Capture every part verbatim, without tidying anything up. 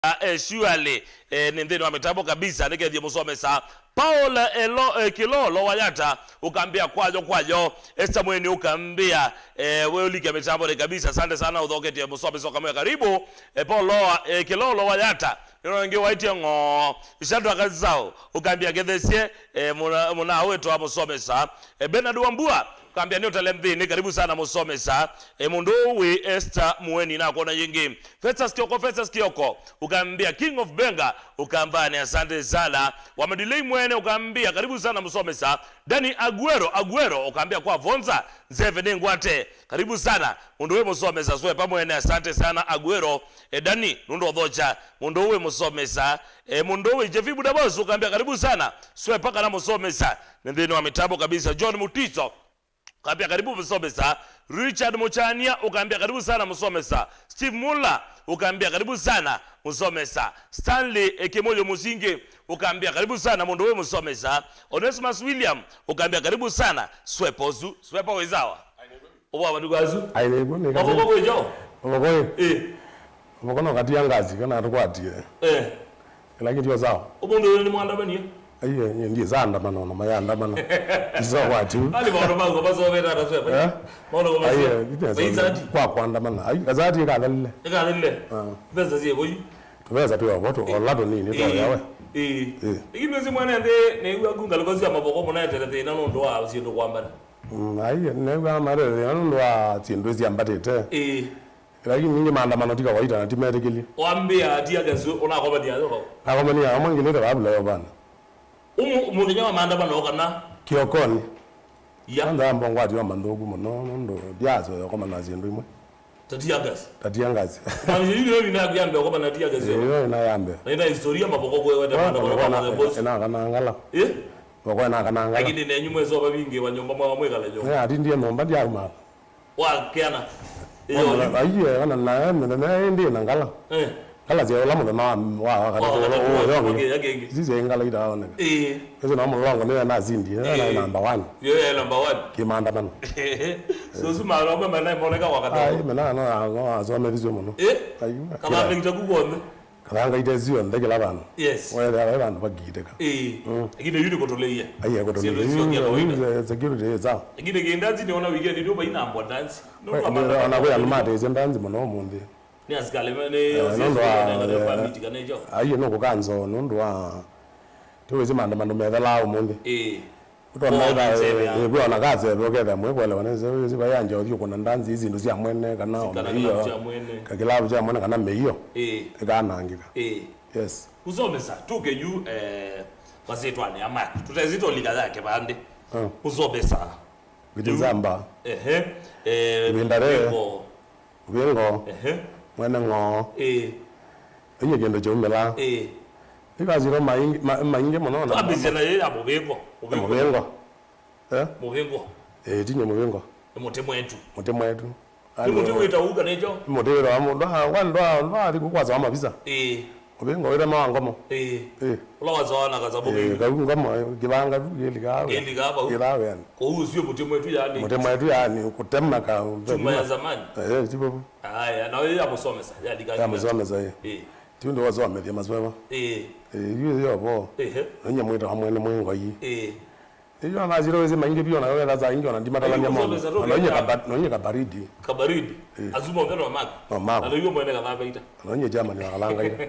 eh, surely, eh, nĩ nthĩnĩ wa mĩtambo kabisa, nĩkethie mũsomesa. Paul, eh, Lo-, eh, Kilolo Wayata, ũkambĩa kwayo, kwayo. Esther Mweni ũkambĩa, eh, we ũlikia mĩtambo nĩ kabisa. Asante sana, ũthoketie mũsomesa ũkamwĩa karibu. Eh, Paul Loa, eh, Kilolo Wayata, nĩno ĩngĩ waitie ng'oo. Shadrack Zau, ũkambĩa kethesye, eh, mũna, mũna wĩtwa mũsomesa. Eh, Bernard Wambua, ũkambĩa nĩ ũtale nthĩnĩ, karibu sana mũsomesa. Eh, mũndũ ũũ wĩ Esther Mweni, nakwona yĩngĩ. Festus Kioko, Festus Kioko, ũkambĩa King of Benga, ũkambani asante sana. Wa Madilei Mwene, ũkambĩa karibu sana mũsomesa. Dani Aguero, Aguero, ũkambĩa kwa Vonza, Nzeve nĩ ngwate. Karibu sana. Mũndũ wĩ mũsomesa, Swepa Mwene, asante sana Aguero. E, Dani, nũndũ ũthocha. Mũndũ wĩ mũsomesa. E, mũndũ wĩ Jefi Budabos, ũkambĩa karibu sana. Swepa kana mũsomesa. Nĩ nthĩnĩ wa mĩtambo kabisa. John Mutiso, ũkambĩa karibu mũsomesa. Richard Muchania, ũkambĩa karibu sana mũsomesa. Steve Muller, ũkambĩa karibu sana mũsomesa. Stanley, e, Kimoyo Musingi, ũkambĩa karibu sana mũndũ wĩ mũsomesa. Onesimus William, ũkambĩa karibu sana. Swepa ũsu. Swepa wĩ sawa? Ũwa matuku asu. Ailekwo nĩ mavoko kwĩjo. Mavoko ĩ. Ĩ. Mavoko no katia ngazi kana tũkwatie. Eh. Lakini ndio sawa. Ũmũnthĩ ũyũ nĩ mwandamanie? Aiye, nye ndiye za andamano na maya andamano. Isa kwati. Ali maũndũ mau kwa basoveta hata swepa. Eh? Maũndũ kwa aiye, basoveta. Kwa kuandamana. Ai, gazati ĩkathalile. Ĩkathalile. Ah. Pesa zie boyu. Tũvesa twĩ ovoto, ola tũnini twa yawe. Ĩĩ. Ĩĩ. Lakini nĩsĩ mwene nthĩ nĩw'a ngalĩko sya mavoko mũnaetele thĩna nũndũ wa syĩndũ kwambana. Mm, aiye, nĩw'a marere thĩna nũndũ wa syĩndũ syambatĩte. Ĩĩ. Lakini ningĩ maandamano ti kawaida na ti metĩkĩli. Wambĩa tear gas ũnakomania yo. Nakomania amwe ngilĩte vaa vula yovana. Ũmũ-, mũthenya wa maandamano kana? Kiokoni. Ya. Kwanza yamba ngwatio manthũku mũno nũndũ ndiasoya ũkomana syĩndũ imwe. Ta tear gas. Ta tear gas. Mwanzo hiyo hiyo inakuambia kwamba na tear gas. Iyo inayambe. Na ina historia mavoko kwa wete maandamano kwa the boss. Ina kana ngala. Eh? Kwa na kana ngala. Lakini nenyu mwezi wa vingi wa nyumba mwa mwekala nyumba. Eh, ati ndiye nyumba ndiauma. Wakeana. Iyo. Aiye, ona na mene na ndi na ngala. Eh. Ngala cia ũla mũthenya wa, wa, wa katatũ, wa, ũla, wa, ũla, wa, ũla, okay, okay, okay. Ici cia ngala itaoneka. Ĩĩ. Ĩsu no mũlongo nĩyo nasindie, ĩĩ, na number one. Yo ya number one. Kĩmaandamano. So, su marombe mena moneka wa katatũ. Ai, mena no, no, asome vizuri mũno. Eh? Ai, kama kila. Ndio kukuone. Kana ngaite sio ndekela vandu. Yes. Wale wale vandu vakiteka. Ĩĩ. Mm. Lakini yuni kutuleia. Aiye, kutuleia. Sio, sio, sio, sio, security is out. Lakini kindanzi niona weekend ndio baina ambulance. No, ona kwa mate zendanzi mũno mũnthĩ. Nĩ asikalĩ me-, nĩ, eh, nũndũ wa, eh, permit kana ĩkyo? Aiye, nũkũkanza nũndũ wa, tĩwĩsĩ maandamano methelaa ũmũnthĩ. Ĩĩ. Ũtona, eh, kwona kaseve ũketha mwĩ kuelewa nĩsĩ, wĩsĩ vaya nja ũthiĩ kũna ndanzi ici, indo sya mwene, kana kana mĩio, kĩlavu kya mwene, kana mĩio. Ĩĩ. Ĩkanangĩka. Ĩĩ. Yes. Kusomesa, tuke yu, eh, masĩtwanĩ amaku. Tũtesĩ tolika yake vandĩ. Ah. Kusomesa. Wĩtĩ nzamba. Ehe. Eh, ĩvinda rĩ. Wĩko. Mũvĩngo. Ehe. Mwene ng'oo. Ĩĩ. Ĩnyie kĩndũ kyaumĩla. Ĩĩ. Ĩkasirwa maingĩ, ma-, maingĩ mũno na twambĩsya na yĩ ya mũvĩngo. Nĩ mũvĩngo. Eh? Mũvĩngo. Ĩĩ, tinye mũvĩngo. Nĩ mũtĩ mwetu. Mũtĩ mwetu. Nĩ mũtĩ wĩta ũu kana ĩkyo? Nĩ mũtĩ wĩta wa mũndũ. Ah, wa ndwa, ndwa athi kũkwasa wa mavisa. Ĩĩ. Mũvĩngo wĩtema wa ngomo. Ĩĩ. Ĩĩ. Ũla wasawa na kasabu. Ĩĩ, kau ngomo, kĩvanga tu kĩlika. Kĩlika vau. Kĩthawe yani. Kũu ũcio mũtĩ mwetu yani. Mũtĩ mwetu yani, kũtema ka. Chuma ya zamani. Eh, tipo. Aya, na ya mũsomesa, ya ndika. Ya mũsomesa, ĩĩ. Ĩĩ. Ti ũndũ wasomethia masweva. Ĩĩ. Ĩĩ, yu yo vo. Ehe. Nonye mwĩta wa mwene mwĩ ngoi. Ĩĩ. Ĩyo anasira wezi maingi pia na wewe sasa ingi ona ndimatalania. Ĩĩ, mũsomesa tu. Nonye kaba-, nonye kabaridi. Kabaridi. Ĩĩ. Azuma ũthero wa mako. No mako. Na leo mwene kana kaita. Nonye jamani wakalangaita.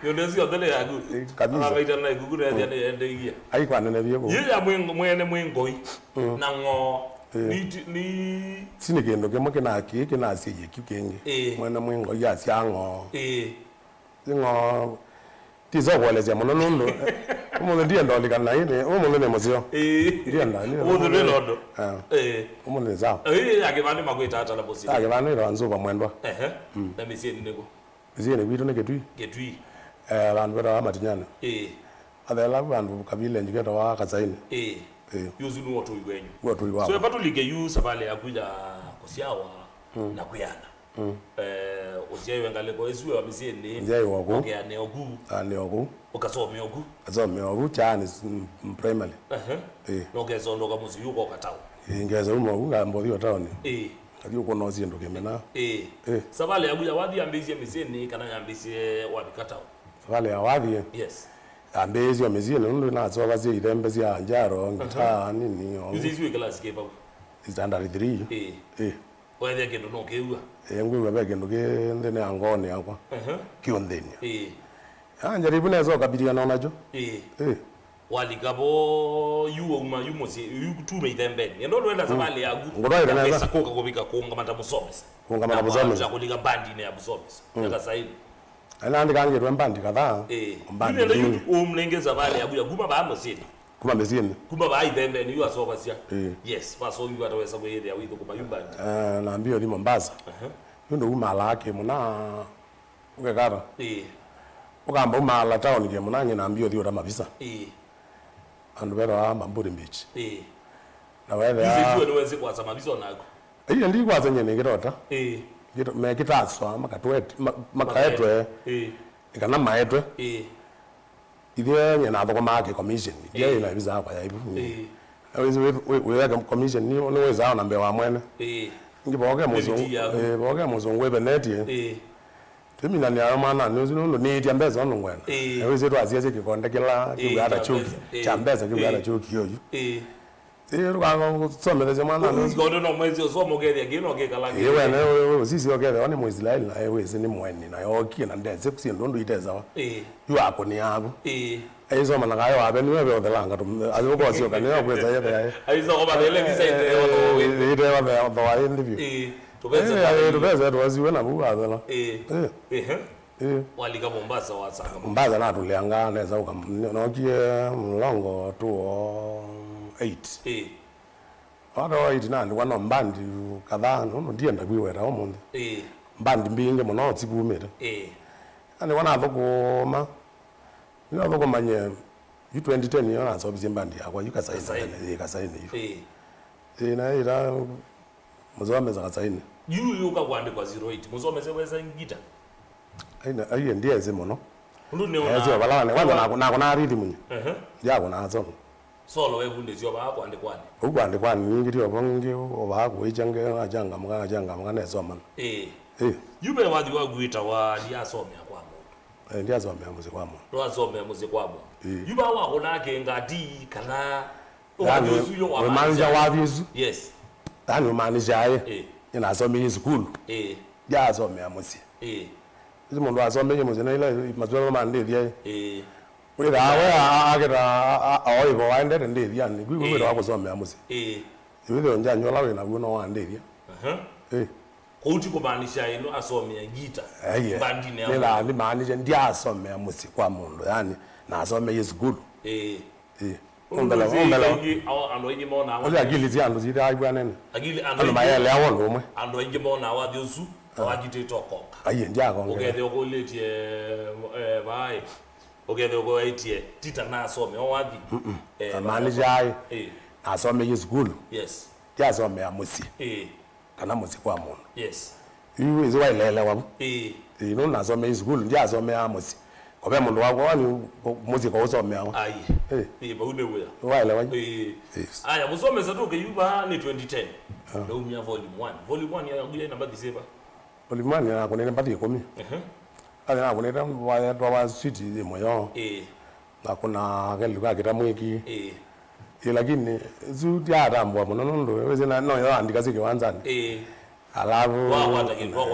Yo ndezi yo ndele yangu. Ĩĩ, kabisa. Akaita na igugu na ya ende igia. Ai kwa nene biyo. Yeye ya mwene mwĩ ngoi. Mm. Na ng'oo. Ĩĩ. Nĩ ti-, nĩ si nĩ kĩndũ kĩmwe kĩna-, kĩ-, kĩnasya kĩu kĩngĩ. Ĩĩ. Mwene mwĩ ngoi asya ng'oo. Ĩĩ. Ng'oo. Tisa kuelesya mũno nũndũ, eh, ũmũnthĩ ndienda ũlikana na ĩndĩ, ũmũnthĩ nĩ mũseo. Ĩĩ. Ndienda, ndienda. Ũmũnthĩ nĩ londo. Eh. Ĩĩ. Ũmũnthĩ nĩ sawa. Ĩĩ, ya kĩvandĩ makwĩta ata na bosi? Ya kĩvandĩ ĩtawa Nzuva Mwendwa. Ehe. Mm. Na mĩsyĩnĩ nĩkũ? Mĩsyĩnĩ witũ nĩ Kĩtui. Kĩtui. Eh, vandũ vetawa Matinyani. Ĩĩ. Athela vandũ ka village ketawa Kasaini. Ĩĩ. Ĩĩ. Yu ũsu nĩw'o ũtũi wenyu. W'o ũtũi wakwa. So, epatulike yu savalĩ yaku ya kũsyawa, mm, na kwĩana. Mm. Eh, ũsyaiwe ngalĩko ĩsu wa mĩsyĩnĩ. Nzyaĩwa kũ. Ũkeane oku. Ane oku. Ũkasome oku. Asome oku, Kyani, mm, primary. Ehe. Ĩĩ. Na ũkesondoka mũsyĩ yu ũkoka town. Ĩĩ, ngesa uma oku, ngamba ũthi o town. Ĩĩ. Athi ũkũna syĩndũ kĩmena. Ĩĩ. Ĩĩ. Savalĩ yaku ya wathi yambĩĩsye mĩsyĩnĩ kana yambĩĩsye wavika town? Savalĩ ya wathi ĩ? Yes. Yambĩĩsye o mĩsyĩnĩ nũndũ nĩnaseũvasya ithembe sya njaro, ngitaa nini o. Yu ũu. Sisi wĩ kĩlasi kĩ vau? Standard three. Ĩĩ. Ĩĩ. Weethĩa kĩndũ nũkĩw'a? Ĩĩ, ngwĩw'a ve kĩndũ kĩ nthĩnĩ ya ngoonĩ yakwa. Ehe. Kĩũnthĩny'a. Ĩĩ. Ah, njaribu nesa ũkabiliana nakyo. Ĩĩ. Ĩĩ. Walika vo yu wauma yu mũsyĩ yu tume ithembeni. Endo ndwenda savalĩ yaku. Ngũtwaĩte nesa. Pesa kũka kũvika kũũngama ta mũsomesa. Kũũngama ta mũsomesa. Na kũlika bandinĩ ya mũsomesa. Mm. Eka saini. Ena andĩkangĩtwe mbandi kadhaa. Ĩĩ. Mbandi. Yu nenda yu ũmnenge savalĩ yaku ya kuma vaa mũsyĩnĩ. Kuma mĩsyĩnĩ. Kuma vaa ithembeni yu asovasya. Ĩĩ. Yes, vasoviwa atawesa kwĩyĩthĩa wĩthũkũma yu mbandi. Eh, na mbio thi Mombasa. Aha. Yu ndio umalaa kĩmũna. Ũkekata. Ĩĩ. Ũkamba umaala taoni kĩmũna ngĩ na mbio thiũta mavisa. Ĩĩ. Andũ vetawa Mamburi Beach. Ĩĩ. Na wethĩa. Ĩsĩ nĩwesĩ kwasa mavisa onaku. Ĩĩ ndikwasa nyie nĩkĩtota. Ĩĩ. Ngĩto- mekĩtaswa makatwet- ma- makaetwe. Ĩĩ. Nĩ kana maetwe. Ĩĩ. Ithyĩ nyie nathũkũmaa kĩ commission. Ndiaĩ na visa yakwa ya ivu. Ĩĩ. Wĩsĩ wĩ- wĩ- wĩweka commission nĩ nĩwĩsaa ona mbee wa mwene. Ĩĩ. Ngi voke mũzungu. Ĩĩ, voke mũzungu wĩvenetye. Ĩĩ. Twiminanĩa yo mwananĩ ũsu nũndũ nĩĩtya mbesa ũndũ ngwenda. Ĩĩ. Na wĩsĩ twasiasya kĩkonde kĩla kĩw'aa ta kyũki. Ĩĩ, kya mbesa kĩw'aa ta kyũki ũyu. Ĩĩ. Ĩĩ, tũkanga kũsomethesya mwananĩ ũsu. Ũkonde no mwezi ũsoma ũkethĩa kĩ no kĩkala. Ĩĩ, wene ũsisi ũkethĩwa nĩ Mũisilaeli na wĩsĩ nĩ mũeni na yookie na ndesĩ syĩndũ ũndũ itesawa. Ĩĩ. Yu akũnĩaa vu. Ĩĩ. Aisoma na kayo wape niwe ve ũthelanga athi ũkosyoka nĩyo kwĩsa yethe yaĩ. Aisoma na ile visa itewa thoa ĩndĩ vyũ. Ĩĩ. Tũvese tũvesiwe na vu athela. Ĩĩ. Ĩĩ. Walika Mombasa wasanga Mombasa natũlĩanga nesa ũka nokie mlongo two oh eight. Ĩĩ. Ata wa itina nĩwa no mbandi kadhaa nũndũ ndienda kwĩweta ũmũnthĩ. Ĩĩ. Mbandi mbingĩ mũno sikumĩte. Ĩĩ. Na nĩwa nathũkũma. Nĩnathũkũmany'e yu twenty ten nĩyo naseũvisye mbandi yakwa yu Kasainĩ. Kasainĩ. Ĩĩ, Kasainĩ yu. Ĩĩ. Ĩĩ, na ĩta mũsomesa Kasainĩ. Yu yũka kũandĩkwa zero eight. Mũsomese wesa ngita? Aina aiye ndiesĩ mũno. Ũndũ nĩ ona. Esĩ ovala wane kwanza nakũnaa rhythm nye. Ehe. Ndiakũnaa solo. Solo wevundĩsyo vaa kũandĩkwanĩ? Ũu kũandĩkwanĩ ningĩ tyo vangĩ ovaa kũĩkya nge ngachangamũka ngachangamũka nesomana. Ĩĩ. Ĩĩ. Yu ve wathi waku wĩtawa ndiasomea kwa mũndũ. Eh, ndiasomea mũsyĩ kwa mũndũ. Ndwasomea mũsyĩ kwa mũndũ. Ĩĩ. Yu vaa wakũnaa kĩngati kana wathi ũsu yo wĩmaanisha wathi ũsu? Yes. Yaani ũmaanisha ĩ. Ĩĩ. Nĩnasomie sukulu. Ĩĩ. Ndiasomea mũsyĩ. Ĩĩ. Ĩsu mũndũ asomeie mũsyĩ na ila maswala mandĩthya ĩ. Ĩĩ. Wĩthaa we aketa oivo waendete ndĩthyanĩ kwĩ wĩthaa wa kũsomea mũsyĩ. Ĩĩ. Wĩthĩo njanyu ũla wĩ naw'o no wandĩthya. Aha. Ĩĩ. Kũu ti kũmaanisha ĩno asomea ngita. Aiye. Mbandinĩ ya nĩthaa ndimaanishe ndiasomea mũsyĩ kwa mũndũ yani nasomeie sukulu. Ĩĩ. Ĩĩ. Ũndũ ũmbele- ũmbele- kaingĩ ao- andũ aingĩ monaa ũthi akili sya andũ syĩthĩawa nene. Akili andũ andũ aingĩ- maeleawa ũndũ ũmwe. Andũ aingĩ monaa wathi ũsu ta wakitĩte ũkonga. Aiye ndiakongela. Ũkethĩa ũkũlĩtye eh, vaĩ. Ũkethĩa ũkũaĩtye tita nasome o wathi. Mm-mm. Eh, amaanisha aĩ. Ĩĩ. Nasomeie sukulu. Yes. Ndiasomea mũsyĩ. Ĩĩ. Kana mũsyĩ kwa mũndũ. Yes. Yu wĩsĩ wailelewa vu. Ĩĩ. Ĩĩ, nũndũ nasomeie sukulu ndiasomeaa mũsyĩ. Ko ve mũndũ wakwa wani mũsyĩ ko ũsomeawa. Ai. Ĩĩ. Ĩĩ, vau nĩ wĩa. Waelewa yu? Ĩĩ. Yes. Aya mũsomesa tũke yu vaa nĩ twenty ten. Ah. Naumia volume one. Volume one yaku yaĩ namba thisĩva? Volume one nakũnĩte mbathi ĩkũmi. Ehe. Athi nakũnĩte wayetwa wa switi yĩ mũyo. Ĩĩ. Ngakũna kelĩtu ka kĩtamwĩki. Ĩĩ. Ĩ lakini ĩsu ndyaatambũa mũno nũndũ wĩsĩ na- no yo andikasye kĩwanzanĩ. Ĩĩ. Alafu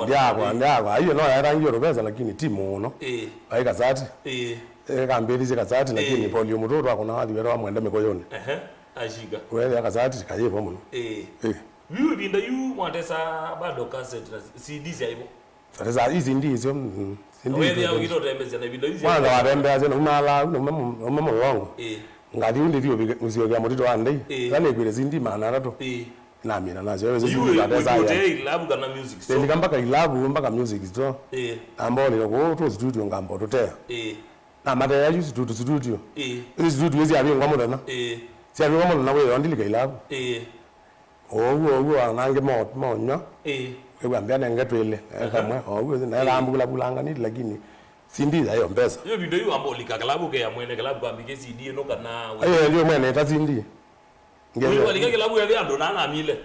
ndyaakwa ndyaakwa aiyo no yaetangie tũvesa lakini ti mũno. Ĩĩ. Vai kasati. Ĩĩ. Ĩkambĩthisye kasati lakini volume tũ twakũna wathi wetwa mwende mĩkoyũnĩ. Ehe. Ashika. Wethĩa kasati kayĩvo mũno. Ĩĩ. Ĩĩ. Yu ĩvinda yu mwatesa bado cassette na C D syaĩvo? Sasa hizi ndizo mm, si ndizo. Wethĩa ũkitotembesya na ivinda izi. Kwanza watembeasya na umala na ume mu- ume mulongo. Eh. Ngathi undi thio usiokea mutito wa ndei. Eh. Sasa nikwire sindi maana tatu. Eh. Na mina nacio wewe sindi za pesa ya. Yu ilabu kana music store. Nilika mpaka ilabu mpaka music store. Eh. Ambao ni kwa tu studio ngambo tutea. Eh. Na mateya yu studio studio. Eh. Hizi studio hizi abingwa muthenya. Eh. Si abingwa muthenya wewe ndilika ilabu. Eh. Oou oou anange mo- monywa. Ĩĩ. Wĩw'a mbea nenge twĩlĩ. Aha. Kamwe oou ĩsĩ naye thambukula bulanga niti lakini sindi yayo mbesa. Yo video yu amba ulika kalabu ke ya mwene kalabu kwambike C D ĩno kana we- ayo ndio mwene ta sindi. Ngeze walika kalabu ya andũ na namile.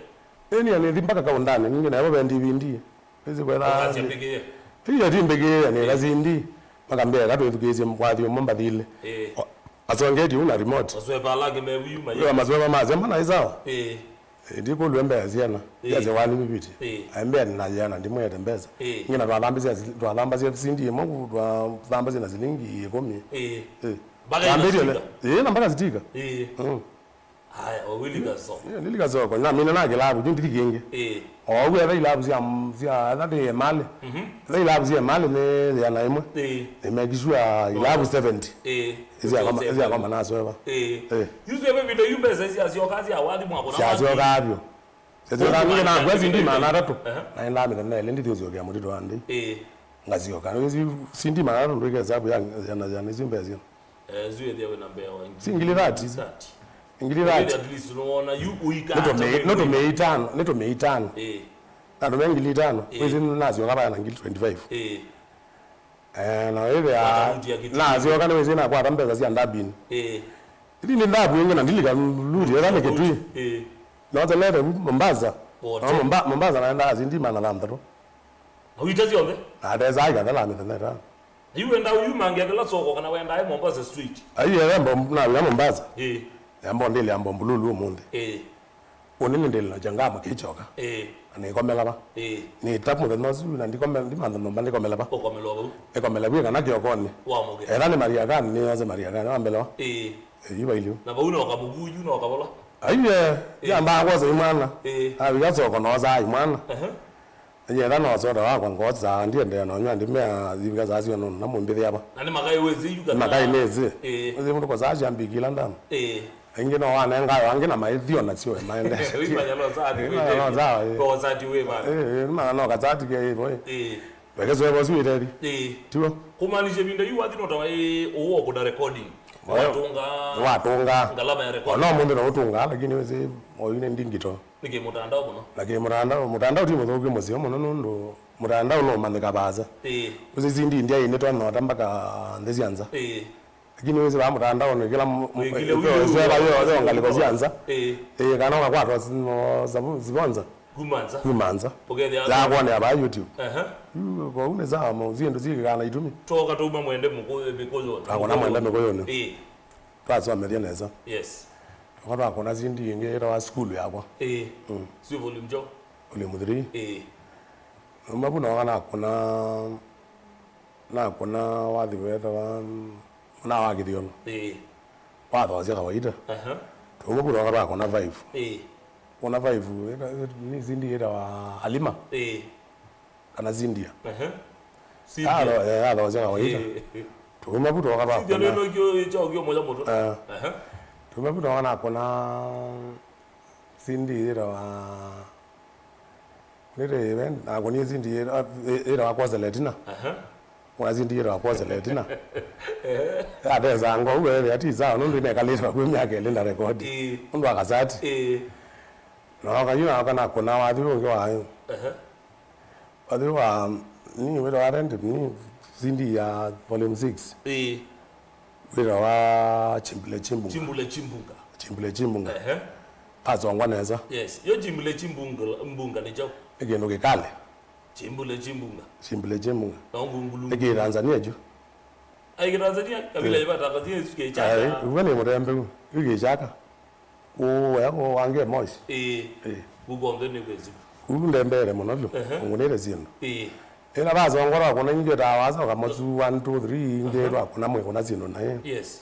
Ĩni anĩthi mpaka kaũndanĩ, ningĩ nayo ve D V D. Ĩsi kwetha. Ũkasya mbĩkĩe. Ĩyo ti mbĩkĩe, nĩ kasindi. Makambĩa katwĩthukĩĩsye mwathi ũmwe mbathile. Ĩĩ. O-, asongetye una remote. Maswepa alangĩ mevu yuma. Ĩyo maswepa masya, mbona ĩ sawa? Ĩĩ. Ĩĩ, ndikũlw'e mbea syana. Ĩĩ. Yasya wani miviti. Ĩĩ. Aembea nĩ na yĩana, ndimwete mbesa. Ĩĩ. Ngina twathambisya, twathambasya sindi ĩmwe, twathambasya na silingi ĩkũmi. Ĩĩ. Ĩĩ. Mpaka ina. Twambĩtie na, stika? Ĩĩ, na mpaka sitika. Ĩĩ. Mm. Haya, wawili kasoko. Ĩĩ, nilika soko. Na mina na kilabu, ndio ndithi kingi. Ĩĩ. Oguo etha ilabu cia, cia, etha nĩ mali. Mhm. Etha ilabu cia mali nĩ yĩana ĩmwe. Ĩĩ. Nĩ make sure ilabu seventy. Ĩĩ. Ĩsya koma, ĩsya koma na sweva. Ĩĩ. Ĩĩ. Yu sweva vile yu mbesa cia syoka cia wathi mwako na. Cia syoka avyo. Cia syoka ningĩ na ngwa sindi maana atatũ. Ehe. Na enda mĩthenya ĩlĩ ndithi ũsyokea mũtito wa ndĩ. Ĩĩ. Ngasyoka. Nĩ sindi maana atatũ ndwĩke hesabu ya, ya, ya, ya, isu mbesa. Eh, ĩsu ĩthĩa wĩna mbea wa si ngili thirty. Thirty. Ngili thirty. At least nĩwona yu ũika. Nĩtũmĩi-, nĩtũmĩi itano, nĩtũmĩi itano. Ĩĩ. Natũmĩa ngili itano. Ĩĩ. Wĩsĩ nasyoka vaya na ngili twenty-five. Ĩĩ. Eh, na wĩthĩa. Wakarutia kĩtu. Nasyoka nĩwĩsĩ nakwata mbesa sya ndabini. Ĩĩ. Ithi nĩ ndabu ĩngĩ na ndilika luti, etha nĩ Kitui. Ĩĩ. Notelete vu Mombasa. Wote. No Momba-, Mombasa naendaa sindi maana thanthatũ. Na wita syonthe? Na atesaa ikathela mĩthenya ĩtano. Yu wenda uyumangia kila soko kana wenda e Mombasa Street? Ai, ere mbo-, na wĩa Mombasa. Ĩĩ. Yambo ndĩlĩ yambo mbululu ũmũnthĩ. Ĩĩ. Ũnĩ nĩ ndĩlĩ na changama kĩchoka. Ĩĩ. Na nĩkomela va. Ĩĩ. Nĩta mũthenya ũsu na ndikome-, ndimantha nyũmba ndĩkomela va. Ũkomela vau. Ĩkomela vwĩ kana kĩokonĩ. Wa mũke. Etha nĩ Mariakani, nĩyose Mariakani, wambelewa. Ĩĩ. Ĩĩ, yu vailio. Na vau no kamuguyu, no kavola. Aiye, ĩĩ, yambaa kwosa imwana. Ĩĩ. Avika soko noosaa imwana. Ehe. Nyie etha no soda wakwa ngoosaa, ndiendeea nonywa ndimea, yivika saa sio nũndũ namwĩmbĩthĩa va. Na nĩ makai wĩsĩ yu kana? Makai nĩsĩ. Ĩĩ. Nĩsĩ mũndũ kosaa syambikila ndama. Ĩĩ. Aingĩ no wanengayo, angĩ na maĩthio nasyo maende. Wĩmanya no saa ti. Wĩmanya no saa, ĩĩ. Ko saa ti wĩ bana. Ĩĩ, ĩĩ, nĩmanya no kasati ke ĩvo, ĩĩ. Ĩĩ. Wekeswe vosi wĩtethi. Ĩĩ. Tiwo. Kumaanisha ĩvinda yu wathi no ta waĩ ũũ wa kũna recording. Oyo. Watũnga. Watũnga. Ngalama ya recording. Ona ũmũnthĩ no ũtũnga, lakini wĩsĩ oyu nĩ ndingito. Nĩ kĩmũtandao mũno. Na kĩmũtandao, mũtandao ti mũthũku mũseo mũno nũndũ mũtandao nũmanyĩka vaasa. Ĩĩ. Ũsĩ sindi India ĩnĩ twanyota mpaka nthĩ sya nza. Ĩĩ. Lakini wĩsĩ vaa mũtandao nĩ kĩla m-, m-, wĩkile ĩtho wĩu ĩsweva yo, yo ngalĩko sya nza. Ĩĩ. Ĩĩ, kana ũkakwatwa s-, no, sabu-, sibonza. Kuma nza. Kuma nza. Ũkethĩa. Ya kwonea vaa YouTube. Aha. Yu, kwoou nĩ sawa, mo-, syĩndũ syĩkĩkaa na itumi. Twoka twauma mwende mũkũ-, mĩkũyũnĩ. Twakũna mwende mĩkũyũnĩ. Ĩĩ. Twasomethya nesa. Yes. Twoka twakũna sindi ĩngĩ yĩtawa Sukulu Yakwa. Ĩĩ. Mm. Sio volume jo? Volume three. Ĩĩ. Numa vu noka nakũna, nakũna wathi wetawa, na wa Kĩthyono. Ĩĩ. Wathoosya kawaida. Aha. Tuma vu noka twakũna five. Ĩĩ. Kũna five, ĩta-, nĩ sindi yĩtawa Halima. Ĩĩ. Kana Cynthia. Ehe. Cynthia. Alo, eh, alo, sya kawaida. Eh. Tuma vu twoka va. Cynthia ndio kio cha kio moja moto. Eh. Ehe. Tuma vu twoka na kũna sindi ĩtawa, nĩte event, na kũna sindi ĩtawa Koseletina. Ehe. Kũna sindi ĩtawa Koseletina. Ehe. Atesa ngo uwe ya ti sawa nũndũ nekalĩte kwa myaka ĩlĩ nda record. Eh. Nũndũ akasati. Eh. Na wakanywa na wakana kũna wathi ũngĩ wa. Ehe. Wathi wa, ni wĩra wa rent, ni sindi ya volume six. Ĩĩ. Wĩra wa Chimbule Chimbunga. Chimbule Chimbunga. Chimbule Chimbunga. Ehe. Asongwa nesa. Yes. Yo Chimbule Chimbunga, mbunga nĩ kyaũ? Nĩ kĩndũ kĩkale. Chimbule Chimbunga. Chimbule Chimbunga. Na ngungulu. Nĩ kĩ Tanzania kyu. Ai, kĩ Tanzania, kabila. Eh. Iba Tanzania, ĩsu kĩ chaka. Ai, uwe nĩ mũrembe u. Yu kĩ chaka. Kũũya kũange Moshi. Ĩĩ. Ĩĩ. Kũu kw'onthe nĩ kwĩsĩ. Kũu ndembere mũno vyũ. Ehe. Kũngũnĩte syĩndũ. Ĩĩ. Ĩla vasongora kũna ingĩ ta wasoka mosu one, two, three, ingĩ. Aha. Twakũna mwĩkũna syĩndũ naĩ. Yes.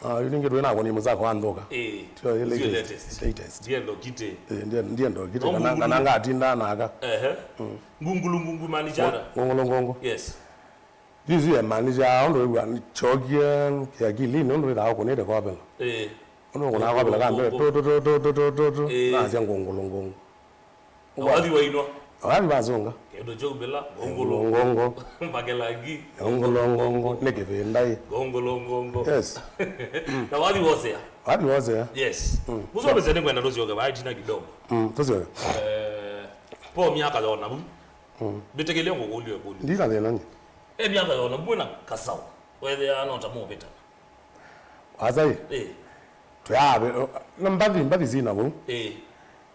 Ah, yu ingĩ twĩ nakũni mũsako wa nthũka. Ĩĩ. Tio ĩ latest. Latest. Ndiendo kite. Ĩĩ, ndie-, ndiendo kite. No kana, ngungulu. Kana ngatinda naka. Ehe. Mm. Ngungulu ngungu maanisha ata? Ngungulu ngungu. Yes. Yu isu yemaanisya ũndũ wĩw'a nĩkyokie kĩakilinĩ ũndũ wĩthaa ũkũnĩte kovela. Ĩĩ. Ũndũ ũkũnaa kovela ka mbee, tũ, tũ, tũ. Ĩĩ. Nasya ngũngũlũ ngũngũ. Na wathi wainwa. Na wathi wasunga. Kĩndũ kyaumĩla, ngũngũlũ. Ngũngũ. Mbakelangi. Ngũngũlũ ngũngũ, nĩ kĩvĩndai. Ngũngũlũ ngũngũ. Yes. Na wathi wosea. Wathi wosea. Yes. Mm. Mũsomesya nĩkwenda tũsyoke vaa ĩtina kidogo. Mm, tũsyoke. Eh, po myaka yona vu. Mm. Mbĩtĩkĩlya ngũkũlye ĩkũlyo. Ndina thĩna nyie. E myaka yona, mwĩ na kasaũ, wethĩaa no ta mũvĩtana. Wasai? Ĩĩ. Twĩaavĩ-, na mbathi, mbathi sina vau. Ĩĩ.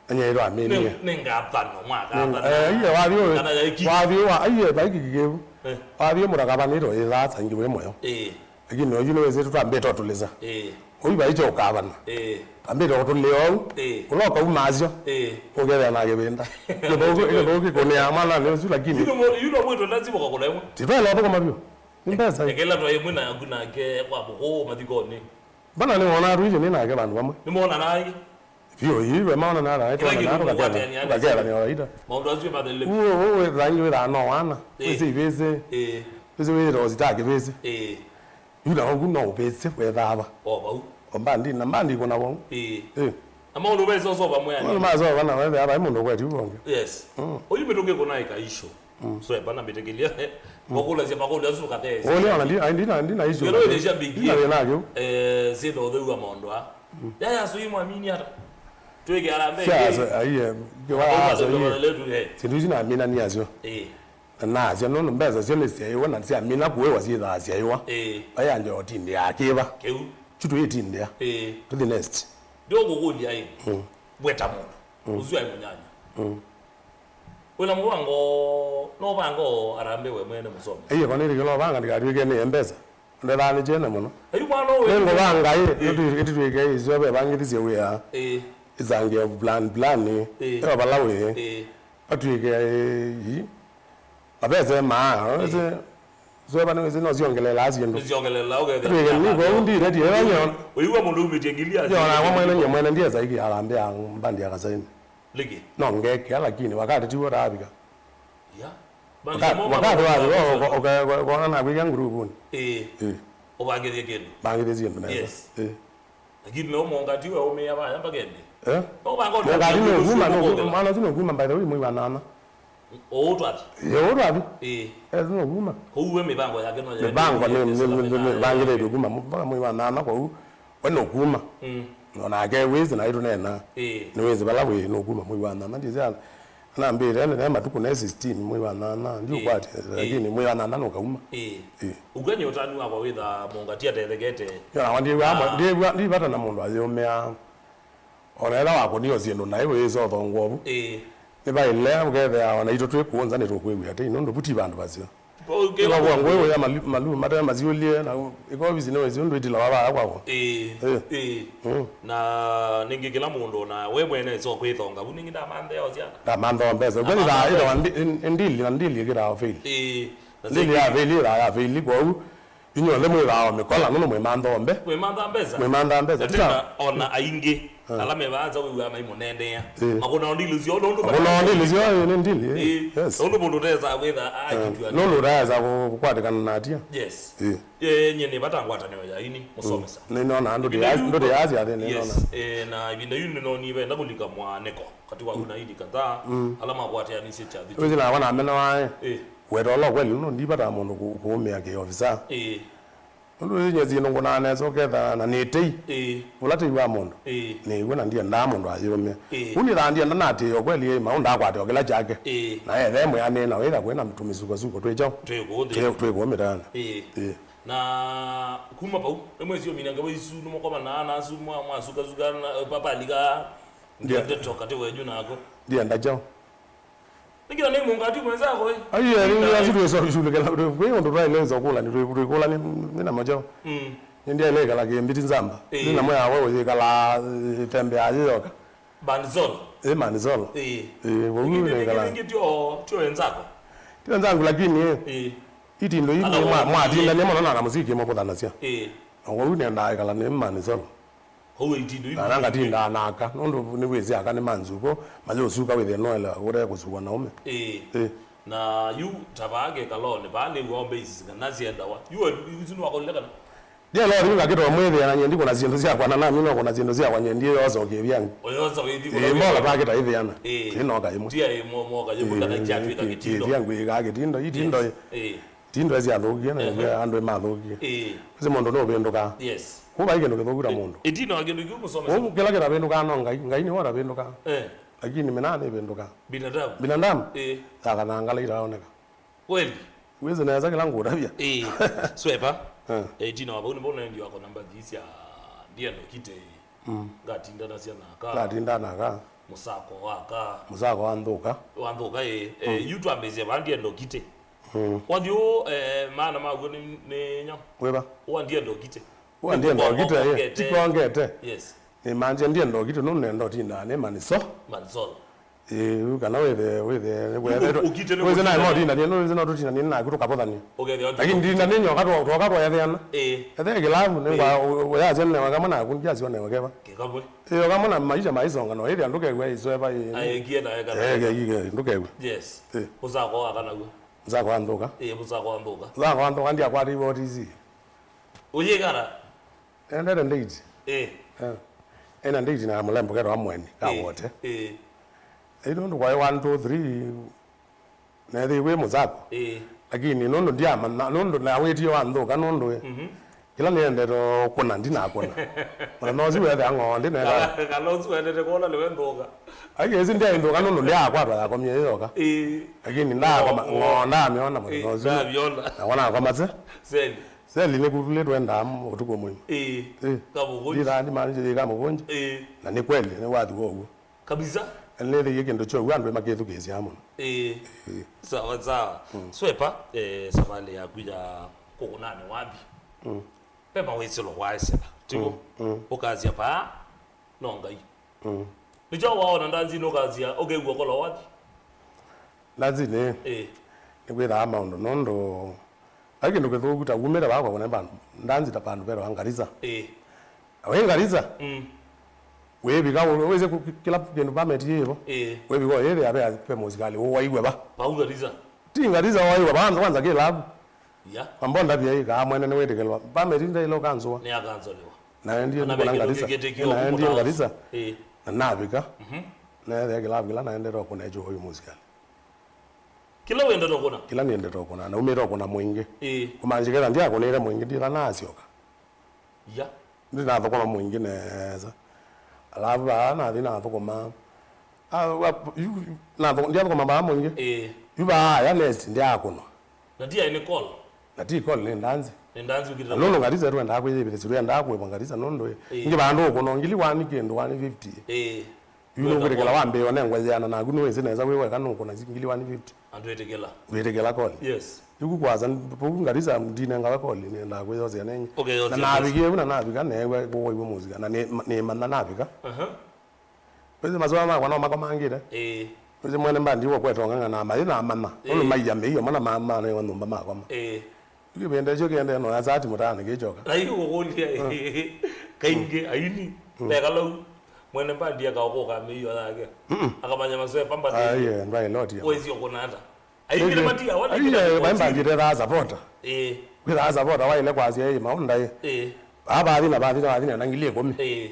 Anyaĩrwa amĩnie. Nĩ, nĩ ngavano, mwakavana. Eh, iye wathi ũyũ, kana yaiki. Wathi ũyũ wa, iye vaiki kĩkĩvu. Eh. Wathi ũyũ mũtakavanĩtwe ĩthaa sangi wĩ mũyo. Eh. Lakini oyu nĩwĩsĩte twambĩte ũtũlĩsa. Eh. Ũyu vaityo ũkavana. Eh. Twambĩte ũtũlĩa ũu. Eh. Ũla ũkaumasyo. Eh. Ũkethĩa na kĩvinda. Kĩthũku, kĩthũku kĩkũnĩa mwana nĩ ũsu lakini. Yuno mo-, yuno mwĩtwe lazima kwa kuna imwe. Titwaĩla ũthũkũma vyũ. Nĩ mbesa. Ekela twa imwe na yaku nake kwa mũkũ mathikonĩ. Mbona nĩwona tuithi nĩ nake vandũ vamwe. Nĩmonana aingĩ. Vyũ ii, we maona nala, kĩla kĩndũ tũkakethania kawaida. Maũndũ asu mathelile. Uo, uo, wĩthaa ingĩ wĩthaa no wana. Ĩĩ. Wĩsĩ ivĩsĩ. Ĩĩ. Wĩsĩ wĩthaa ũsitaki vĩsĩ. Ĩĩ. Yu na ũgu no ũvĩsĩ wĩthaa va. O vau. O mbandi, na mbandi kuna vau. Ĩĩ. Ĩĩ. Na maũndũ vesa ũsova mwĩanĩ. Maũndũ masova na wethe ava, mũndũ kweti ũvonge. Yes. Mm. Oyu mĩtũkĩ kuna ĩka isho. Mm. So, epana mbĩtĩkĩlia. Mm. Wakũlasya makũlyo asu katesi. Ũlĩ ona ndi, ndi na, ndi na issue. Ngero ile shabiki. Ndi na thĩna kĩu. Eh, sio ũtheu wa maũndũ a. Mm. Yaya sui mwamini hata. Tweke arambe. Sio, so, aiye, kiwa so, iye. Letu, eh. Sindu ici namina ni acio. Eh. Na nasya nũndũ mbesa syo nĩ syaiwa na syamina kuĩwa syĩthaa syaiwa. Eh. Aya ndio tinde akiva. Kĩu. Chutu itinde. Eh. To the next. Ndio ngũkũlya ĩ. Mm. Weta mũndũ. Mm. Ũsu ai mũnyanya. Mm. Wĩna mũvango, no vango arambe we mwene mũsomi. Aiye, kwa nini kĩla ũvanga ndikatw'ĩke nĩ mbesa? Ndethaa nĩ kyene mũno. Ayu mwana ũyũ. Nĩ ngũvanga ĩ, ĩ. Ĩtwĩke ĩsio vevangĩthisye wĩa. Ĩ. Ĩsange plan, plan. Ĩ. Ĩyo vala wĩ. Ĩ. Atwĩke ĩ, ĩ. Mavese maa, ĩ. Ĩsĩ, sweva nĩ wĩsĩ no siongelelaa syĩndũ. Nĩsiongelelaa ũkethĩa. Atwĩke nĩ kwa ũndi reti ĩyo nyona. Ũiwa mũndũ umĩtie ngili. Yo, na kwa mwene nye mwene ndiye saiki arambia mbandi akasaini. Liki. No ngekĩa, lakini wakati tiwo taavika. Ya. Wakati wathi, ukaona nakwĩkĩa nguruvuni. Ĩĩ. Ĩĩ. Ũvangĩthie kĩndũ. Vangĩthie syĩndũ nesa. Yes. Ĩĩ. Lakini no Mongati we ũmĩa vaya mpaka ende. Eh? No vanga Mongati no kuma, no kuma, mwana ũsu no kuma, by the way, mwei wa nana. Ũũ twathi. Ĩĩ, ũũ twathi. Ĩĩ. Eh, no kuma. Kũu we mĩvango yake no. Mĩvango nĩ, nĩ, nĩ, nĩ, nĩ, vangĩthĩtwe kuma mu-, mpaka mwei wa nana kũu. We nũkuma. Mm. Onake wĩsĩ na ĩtũneena. Ĩĩ. Nĩwĩsĩ vala wĩ nũkuma mwei wa nana. Ndĩsĩ anambĩte nene matukũ ne sixteen mwei wa nana. Ndiũkwatya, ĩĩ, lakini mwei wa nana nũkauma. Ĩĩ. Ĩĩ. Ũkw'a nĩ ũtanu wakwa wĩtha Mongati atethekete. Yo, nakwa ndiw'a, ah, ndiw'a, ndivata na mũndũ ayũmĩa. Ona ĩla wakũnie o syĩndũ naĩ wĩĩsa ũthongwa ũvu. Ĩĩ. Nĩvaĩle ũkethĩa ona itũ twĩ kũũ nza nĩtũkwĩw'a tei, nũndũ vu ti vandũ vaseo. Ĩla kwa ngũĩ wĩa malu, malu mate masyũlye, na ĩka ovisi nĩwĩsĩ ũndũ ĩtilawa vaya kwakwa. Ĩĩ, ĩĩ. Mm. Na nĩngĩ kĩla mũndũ, na we mwene so kwĩthonga vu, nĩngĩ ndamanthe o syana. Ndamantha o mbesa. Ũkw'a ĩthaa, ĩthaa ndi, ndili, na ndili ĩkĩtaa fail. Ĩĩ. Ndili ya fail, ĩthaa ya fail, kwoou, inyuothe mwĩthaa o mĩkola, nũndũ mwĩmantha o mbe. Mwĩmantha mbesa. Mwĩmantha mbesa. Na tena ona aingĩ, ah, ala mevaa nza wĩw'aa maimũneenea. Ĩĩ. Makũnao ndili syoo, nũndũ makũnao ndili syoo, ĩĩ, nĩ ndili, ĩĩ. Ĩĩ. Yes. Nũndũ mũndũ ũtesa kwĩtha, ah, akitwa nũndũ ũtesa kũ-, kũkwatĩkana na atia. Yes. Ĩĩ. Ĩĩ, nyie nĩ vata ngwatanĩo ya ini, mũsomesa. Mm. Nĩnona ndũtĩ ya, ndũtĩ ya syathĩ, nĩnona. Yes. Ĩĩ, na ĩvinda yu nĩnoni venda kũlika mwanĩko katĩ waku na ini kadhaa, mm, ala makwatĩanĩsye kyathĩ kĩu. Wĩsĩ nakwa namenawa, ĩĩ. Ĩĩ. Weta ũla ũkweli, nũndũ ndivataa mũndũ kũ-, kũũmĩa kĩ-ofisa. Ĩĩ. Nũndũ wĩnyie syĩndũ ngũnaa nesa ũketha na nĩ tei. Ĩĩ. Ũla tei wa mũndũ. Ĩĩ. Nĩw'o na ndiendaa mũndũ ayũmĩa. Ĩĩ. Ũnĩ thaa ndienda natĩĩo kweli ĩ maũndũ akwate o kĩla kyake. Ĩĩ. Na ethe mwĩanĩe na wĩtha kwĩna tũmĩsukosuko twĩ kyaũ? Twĩ kũũ nthĩ. Twĩ, twĩ kũũ mĩtaanĩ. Ĩĩ. Ĩĩ. Na kuma vau, nĩmwĩsĩ ũmina ngewa isu, nĩmũkomanaa nasu, mwa-, mwasukasuka, na, papalika, ndia- ndeto katĩ wenyu nako. Ndienda kyaũ? Nĩkĩla nĩ Mongati mwenzako, eh? Aiye, nĩngi asu twĩsũlĩkĩla, kwĩ ũndũ twaĩle ĩsokũla, nĩ twĩkũla nĩ, nĩ namo kyaũ. Mm. Nĩ ndiaĩle ĩkala kĩmbiti nzamba. Eh. Nĩ namo yawe ũyĩkala, eh, tembea yĩyoka. Banzolo. Eh, Manzolo. Eh. Eh, wau nĩkĩla. Nĩkĩla tio, tio wenzako. Tio wenzangu, lakini, eh, itindo ii mwa-, mwatindania mũno na, na mũsiki mũkũthanasya. Eh. Na wau nenda ĩkala nĩ Manzolo. Kwoou itindo iu na nangatindaa na aka, nũndũ nĩwĩsĩ aka nĩ manzuko, mayũsuka wĩthĩe noela ũte kũsukwa na ũme. Ĩĩ. Ĩĩ. Na yu ta vaa kĩkalonĩ, vaa nĩw'o bases kana syendawa. Yu, yu isu nĩwakolile kana? Ndielewa nĩ ngakĩtwa mwĩthĩa na nyie ndikũna syĩndũ syakwa, na nami nokũna syĩndũ syakwa, nyie ndiyosa ũkĩvyangu. Ũyosa wĩthi kũla. Ĩĩ, mbola twakĩta ĩthĩana. Ĩĩ. Ĩĩ, noka ĩmwe. Tia ĩmwe, moka ĩmwe kana kyatwĩka kĩtindo. Ĩĩ, kĩvyangu ĩkaa kĩtindo, itindo. Yes. Ĩĩ. Tindo ĩsyathũkie na andũ ĩmathũkie. Ĩĩ. Ĩsĩ mũndũ nũvĩndũkaa. Yes. Kũu vai kĩndũ kĩthũku ta mũndũ. Ĩtina wa kĩndũ kĩu mũsomesa. Kũu kĩla kĩtavĩndũkaa no Ngai, Ngai nĩwe ũtavĩndũkaa. Eh. Lakini mĩnaa nĩvĩndũkaa. Binadamu. Binadamu. Ĩĩ. Thakana ngala itaoneka. Kweli. Wĩsĩ nesa kĩla ngũtavya. Ĩĩ. Swepa. Eh. Eh, ĩtina wa vau nĩvo nendĩ wako namba thii sya ndiendo kite. Mm. Ngatindanasya naka. Ngatinda naka. Mũsako wa ka. Mũsako wa nthũka. Wa nthũka, ĩ. Eh, yu twambĩĩsye vaa ndienda ũkite. Mm. Wathi ũũ, eh, maana maw'o nĩ, nĩ nyau. Wĩva? Ũwa ndienda ũkite. Ũwa ndienda ũkite, ĩ. Ti kwongete. Yes. Nĩ manzia ndienda ũkite, nũndũ nenda ũtindaa nĩ maniso. Maniso. Ĩĩ, kana wĩthe, wĩthe, wĩthe, ũkite nĩ wĩthe naĩ kũkite. Maũtindanie, nũndũ wĩthe no tũtindanie naku tũkavũthania. Ũkethĩa lakini ndinda nĩ nyoka twa, twoka twayathĩana. Ĩĩ. Ethe kĩlavu, nĩ ngwa, ũ-, ũyasya newe kamwe naku, ndiasya newe keva. Kĩkamwe. Ĩĩ, kamwe na maisha maisonga, no ĩthĩa ndũkew'a ĩsweva ĩĩ. Aĩkie nawe kana. Ĩĩ, kĩkĩ, ndũkew'a. Yes. Ĩĩ. Mũsako wa kana guo. Mũsako wa nthũka. Ĩĩ, mũsako wa nthũka. Mũsako wa nthũka ndiakwatĩiwe O T C. Ũyĩkara. Endete ndĩiti. Ĩĩ. Eh. Ena ndĩiti na mũlembo ketwa mweni, ĩĩ, kawote. Ĩĩ. Ĩĩ, nũndũ kwaĩ one, two, three, nethĩiwe mũsako. Ĩĩ. Lakini nũndũ ndiamanya, nũndũ nawĩtie wa nthũka, nũndũ ĩ, mhm, kĩla nĩendete o kũna, ndinakũna. Mũthenya ũsu wethĩa ng'oo, ndineka. Kana, kana ũsu wendete kũla nĩwe nthũka. Ai, ĩsi ndiaĩ nthũka, nũndũ ndiakwatwa yakomie ĩ yoka. Ĩĩ. Lakini ndakoma, ng'oo, ng'oo ndamĩona mũthenya ũsu. Ĩĩ, ndamĩona. Na wona akoma se? Seli. Seli nĩ kuvulĩtwe ndamu ũtukũ mũima. Ĩĩ. Ĩĩ. Kamũvũnji. Ndithaa ndimanĩsye yĩ kamũvũnji. Ĩĩ. Na nĩ kweli, nĩ wathi wa ũw'o. Kabisa. Na nĩthĩie kĩndũ kya ũw'o andũ makĩthukĩĩsya mũno. Ĩĩ. Ĩĩ. Sawa, sawa. Mm. Swepa, eh, savalĩ yaku ya kũkũnanĩ wathi. Mm. Ve mawĩsĩlo waĩsĩla. Tivo? Mm, mm. Ũkasya paa, no Ngai. Mm. Nĩkyo waona ndanzinĩ ũkasya, ũkew'a ũkolo wathi? Ndanzinĩ, ĩĩ, nĩkwĩthaa maũndũ nũndũ vai kĩndũ kĩthũku ta wumĩte vaa kwa kũne vandũ, ndanzi ta vandũ vetawa Ngarisa. Ĩĩ. Na wĩ Ngarisa, mm, wĩvika, wĩsĩ kũ-, kĩla kĩndũ permit yĩvo. Ĩĩ. Wĩvika ũyĩthĩa ve, ve mũsikalĩ ũwaiwe va. Vau Ngarisa. Ti Ngarisa waiwe, kwanza, kwanza kĩlavu. Ya. Mambo ndavya ĩ, kaa mwene nĩwĩtĩkĩlwa. Permit ndaĩle ũkanzũa. Nĩ akanzoliwa. Naendie ndikona Ngarisa. Naendie Ngarisa. Ĩĩ. Na navika. Mhm. Naethĩa kĩlavu kĩla naendete ũkũna ekyo ũyu mũsikalĩ. Kĩla wendete ũkũna? Kĩla nĩendete ũkũna. Na umĩte ũkũna mũingĩ. Ĩĩ. Kũmanjĩketha ndiakũnĩte mũingĩ, ndila nasyoka. Ya. Ndinathũkũma mũingĩ nesa. Alafu vaa nathi nathũkũma. Ah, wa-, yu, yu, nathu-, ndiathũkũma vaa mũingĩ. Ĩĩ. Yu vaa ya next ndiakũnwa. Na ti aĩ nĩ call? Na ti call, nĩ ndanzi. Nĩ ndanzi ũkĩte. Na nũndũ Ngarisa twendaa kwĩyĩvĩthĩsya, twendaa kũĩvwa Ngarisa nũndũ ĩ. Ĩĩ. Ingĩ vandũ ũkũnwa ngili one kĩndũ, one fifty. Ĩĩ. Yu nũkwĩtĩkĩla wambĩĩwa nengwa yĩana naku nĩwĩsĩ nesa wĩ weka nũkũna ngili one fifty. Andũ ĩtĩkĩla. Wĩtĩkĩla koli. Yes. Yu kwasa, vau Ngarisa ndinengawa koli, nĩendaa kwĩyosea nenye. Ũkeyosea. Na navikie vu na navika neew'a kũwaiwe mũsika, na nĩ, nĩmanya navika. Aha. Wĩsĩ masoa makwa no makomangĩte. Ĩĩ. Wĩsĩ mwene mbandi ũkwetong'ang'a na maĩ na mana. Ĩĩ. Ũndũ maia mĩio mana ma, manewa nyũmba makoma. Ĩĩ. Yu kĩvĩnda ĩkyo kĩendee no ya sati mũtaanĩ kĩkyoka. Na yu kũkũlya, mm, kaingĩ aini, mm, mekalau, mwene mbandi akaokoka mĩio yake. Mm-mm. Akamanya maswepa mbandi. Aiye, ndwaĩ loti ya. Wezi okona ata. Aikile matia, wala aikile matia. Aiye, mbandi tethaa supporter. Ĩĩ. Kwĩthaa supporter waile kwasya ĩ maũnda ĩ. Ĩĩ. Aa, vathi na vathi na vathi na ngili ĩkũmi. Ĩĩ.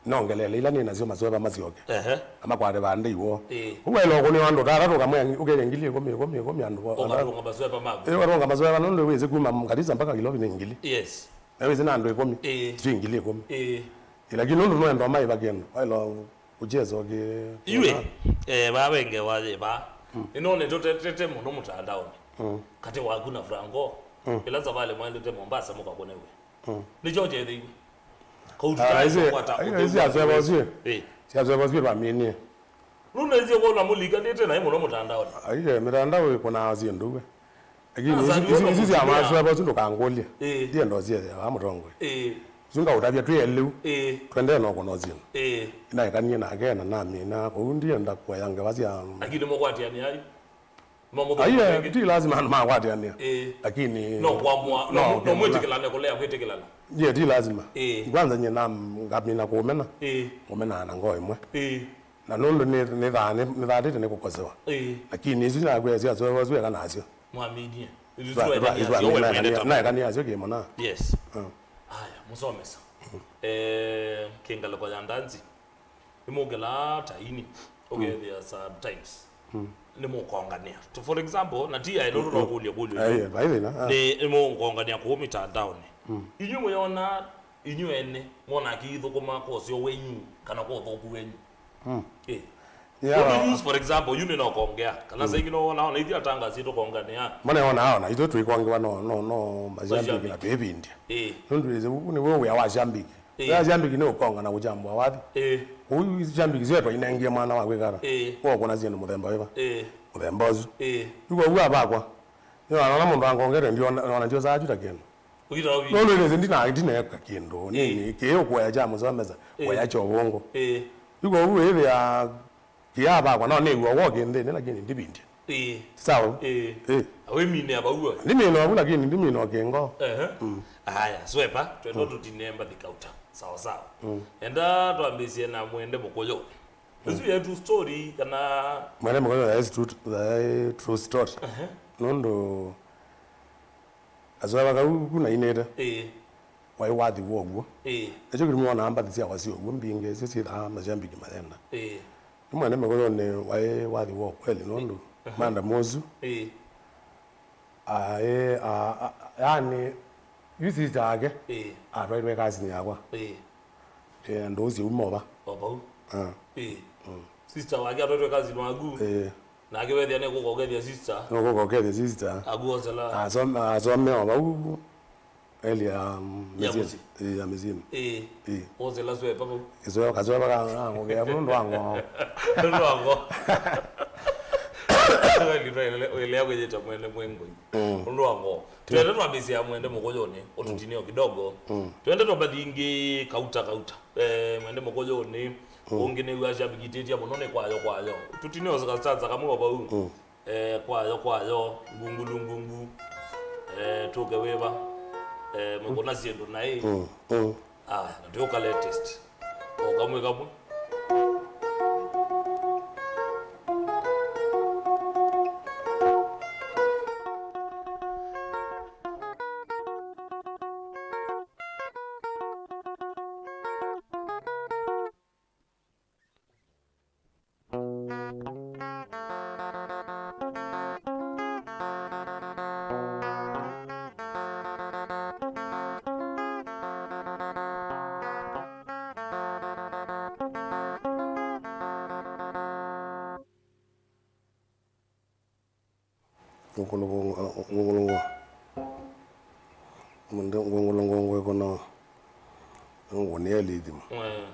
Nongelele ila nĩ nasyo masweva masyoke. Ehe. Na makwate vande iw'o. Ĩĩ. Ũu waĩle ũkũnĩwa andũ tatatũ kamwe ũkethĩa ngili ĩkũmi, ĩkũmi, ĩkũmi andũ. Ũkatunga masweva maku. Ĩĩ, ũkatunga masweva nũndũ wĩsĩ kuma Ngarisa mpaka Nairobi nĩ ngili. Yes. Na wĩsĩ na andũ ĩkũmi. Ĩĩ. Sio ngili ĩkũmi. Ĩĩ. Ĩĩ, lakini nũndũ nũenda ũmaĩva kĩndũ, waĩle ũcheza ũkĩ-, yue, eh, vaa venge waye vaa. Mm. Nĩnone tũtetete mũno mũtandaonĩ. Mm. Katĩ waku na Franco. Mm. Ĩla savalĩ mwaendete Mombasa mũkakũnewe. Mm. Nĩkyo kyethĩiwe. Kautu. Ah, tayo isi, kwata ai, isi asweva ũsu. Eh. Si asweva ũsu twaminie. Nũndũ isi kũla mũlikanĩte naĩ mũno mũtandaonĩ. Aiye, mĩtandao ĩkũnaa syĩndũ we. Lakini isi, isi, isi sya masweva ũsu ndũkangũlye. Eh. Ndienda ũsyethĩa wa mũtongoi. Eh. Ũsu ngaũtavya twĩ eliu. Eh. Twendee no kũna ũsyĩndũ. Eh. Naekanie nake na namina kũu ndienda kũea ngewa sya. Lakini mũkwatiania ayu. Aiye, ti lazima andũ makwatĩanĩa. Ĩĩ. Lakini no kwamũa, no, no, no mwĩtĩkĩlane kũlea kwĩtĩkĩlana. Ye, ti lazima. Ĩĩ. Kwanza nye na ngamina kũmena. Ĩĩ. Kũmenaa na ngoo ĩmwe. Ĩĩ. Na nũndũ nĩ, nĩ thaa, nĩ, nĩthatĩte nĩ kũkosewa. Ĩĩ. Lakini isu nakwĩa sya swewa sue kana asyo. Mwaminie. Isu sue kana asyo. Naekania asyo kĩmona. Yes. Mm. Aya, mũsomesa. Eh, kĩngalĩko ya ndanzi. Nĩmũkĩlaa ta ini, ũkethĩa sometimes nĩmũkonganĩa. To, for example, na ti aĩ nũndũ no kũlya kũlyo. Aye, vai thĩna, ah. Nĩ, nĩmũkonganĩa kũu mĩtandaonĩ. Mm. Inyuĩ mũyona, inyuĩ ene, mwona akĩithũkũma kwa ũseo wenyu, kana kwa ũthũku wenyu. Mm. Eh. Yeah. Ũndũ use, for example, yu nĩnokongea, kana saa ingĩ no wona, ona ithyĩ atangasi tũkonganĩa. Mwana ona, ona, ithuĩ twĩkongewa no, no, no, mashabiki na twĩvindya. Eh. Nũndũ wĩsĩ, ũu nĩw'o wĩa wa shabiki. Ĩĩ. Ĩla syambiki nĩ ũkonga na kũkyambũa wathi. Ĩĩ. Ũu syambiki syo twainengie mwana wa kwĩkata. Ĩĩ. Wokũna syĩndũ mũthemba wĩva? Ĩĩ. Mũthemba ũsu. Ĩĩ. Yu kwoou avakwa. Nĩwona mũndũ angongete ndiona, ona ndiosaa kyu ta kĩndũ. Ũkĩta ũvi. Nũndũ nĩsĩ ndina, ndineka kĩndũ. Ĩĩ. Nini, kĩĩ ũkũea kya mũsomesa, ĩĩ, kũea kya ũvũngũ. Ĩĩ. Yu kwoou ĩthĩa kĩavakwa, no nĩw'a wokĩ nthĩnĩ, lakini ndivindye. Ĩĩ. Sawa? Ĩĩ. Ĩĩ. Awĩmine avau we. Ndimina avu, lakini ndimina kĩngo. Ehe. Mm. Aya, Swepa, twenda tũtine mbathi kauta. Sawa sawa. Mm. Enda twambĩsye na Mwende Mũkũyũ. Ĩsu ye true story kana? Mwene Mũkũyũ, that is true, that is true story. Ehe. Nũndũ kasweva kau ku nainĩte, ĩĩ, waĩ wathi w'o ũguo. Ĩĩ. Nĩkyo kĩtumi wonaa mbathi syakwa syĩ ũguo mbingĩ, ĩsyo syĩthaa masyambiki mayenda. Ĩĩ. Nĩ Mwene Mũkũyũ nĩ waĩ wathi w'o kweli nũndũ, ehe, madam ũsu, ĩĩ, aĩ, a, a, yani, yu sister yake, ĩĩ, atwaĩtwe kasinĩ yakwa. Ĩĩ. Eh, ndũũ syauma ova. O vau. Ah. Ĩĩ. Mm. Sister wake atwaĩtwe kasinĩ waku. Ĩĩ. Nake wethĩa nĩkũkokethya sister. Nĩkũkokethya sister. Akuosela. Asome, asome o vau. Eli ya, mm, ya mĩsyĩ. Mũsyĩ. Ĩĩ, ya mĩsyĩnĩ. Ĩĩ. Ĩĩ. Wosela Swepa vau. Kasweva, kasweva ka, ka ngũkĩa nũndũ wa ngoo. Nũndũ wa ngoo. Wĩlea kwĩyĩta Mwene Mwengoi. Mm. Nũndũ wa ngoo. Twende twambĩsya Mwende Mũkũyũnĩ, ũtũtinĩo kidogo. Mm. Twende twambathi ingĩ kauta kauta. Eh, Mwende Mũkũyũnĩ, mm, ũngĩ nĩw'a syambikitĩtye mũno nĩ kwayo kwayo. Tũtinĩo kastanza kamwe o vau. Mm. Eh, kwayo kwayo, ngungulu ngungu. Eh, tũke wĩva. Eh, mũkũna syĩndũ naĩ. Mm, mm. Aya, na twĩũka latest. O kamwe kamwe. Ngũngũlũngũ, ngũngũlũngũ. Ngũngũlũngũ ĩkũna. Ngũngũ nĩ elithima. Mm.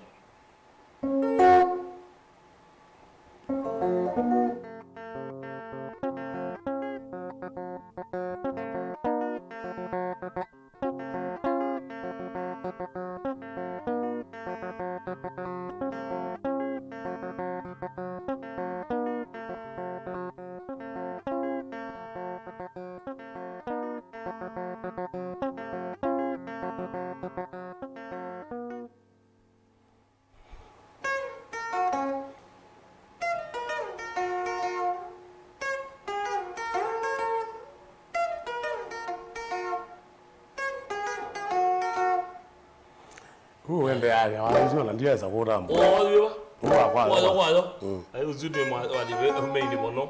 Ũũ wendeeasya waisyo na ndiesa kũtambũa. Ũũ wa kwayo. Kwayo, kwayo. Mm. Ai, ũsu nĩ mwa-, wa main mũno.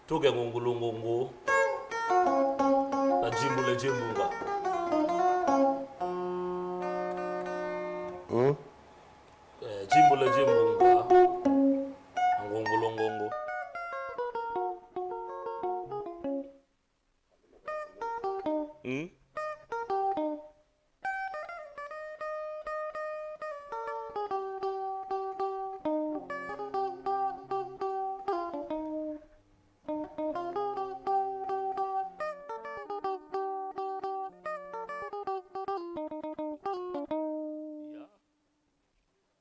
Tũke ngũngũlũngũ. Na chimbule chimbunga. Mm. Eh, chimbule chimbunga. Na ngũngũlũngũ. Mm.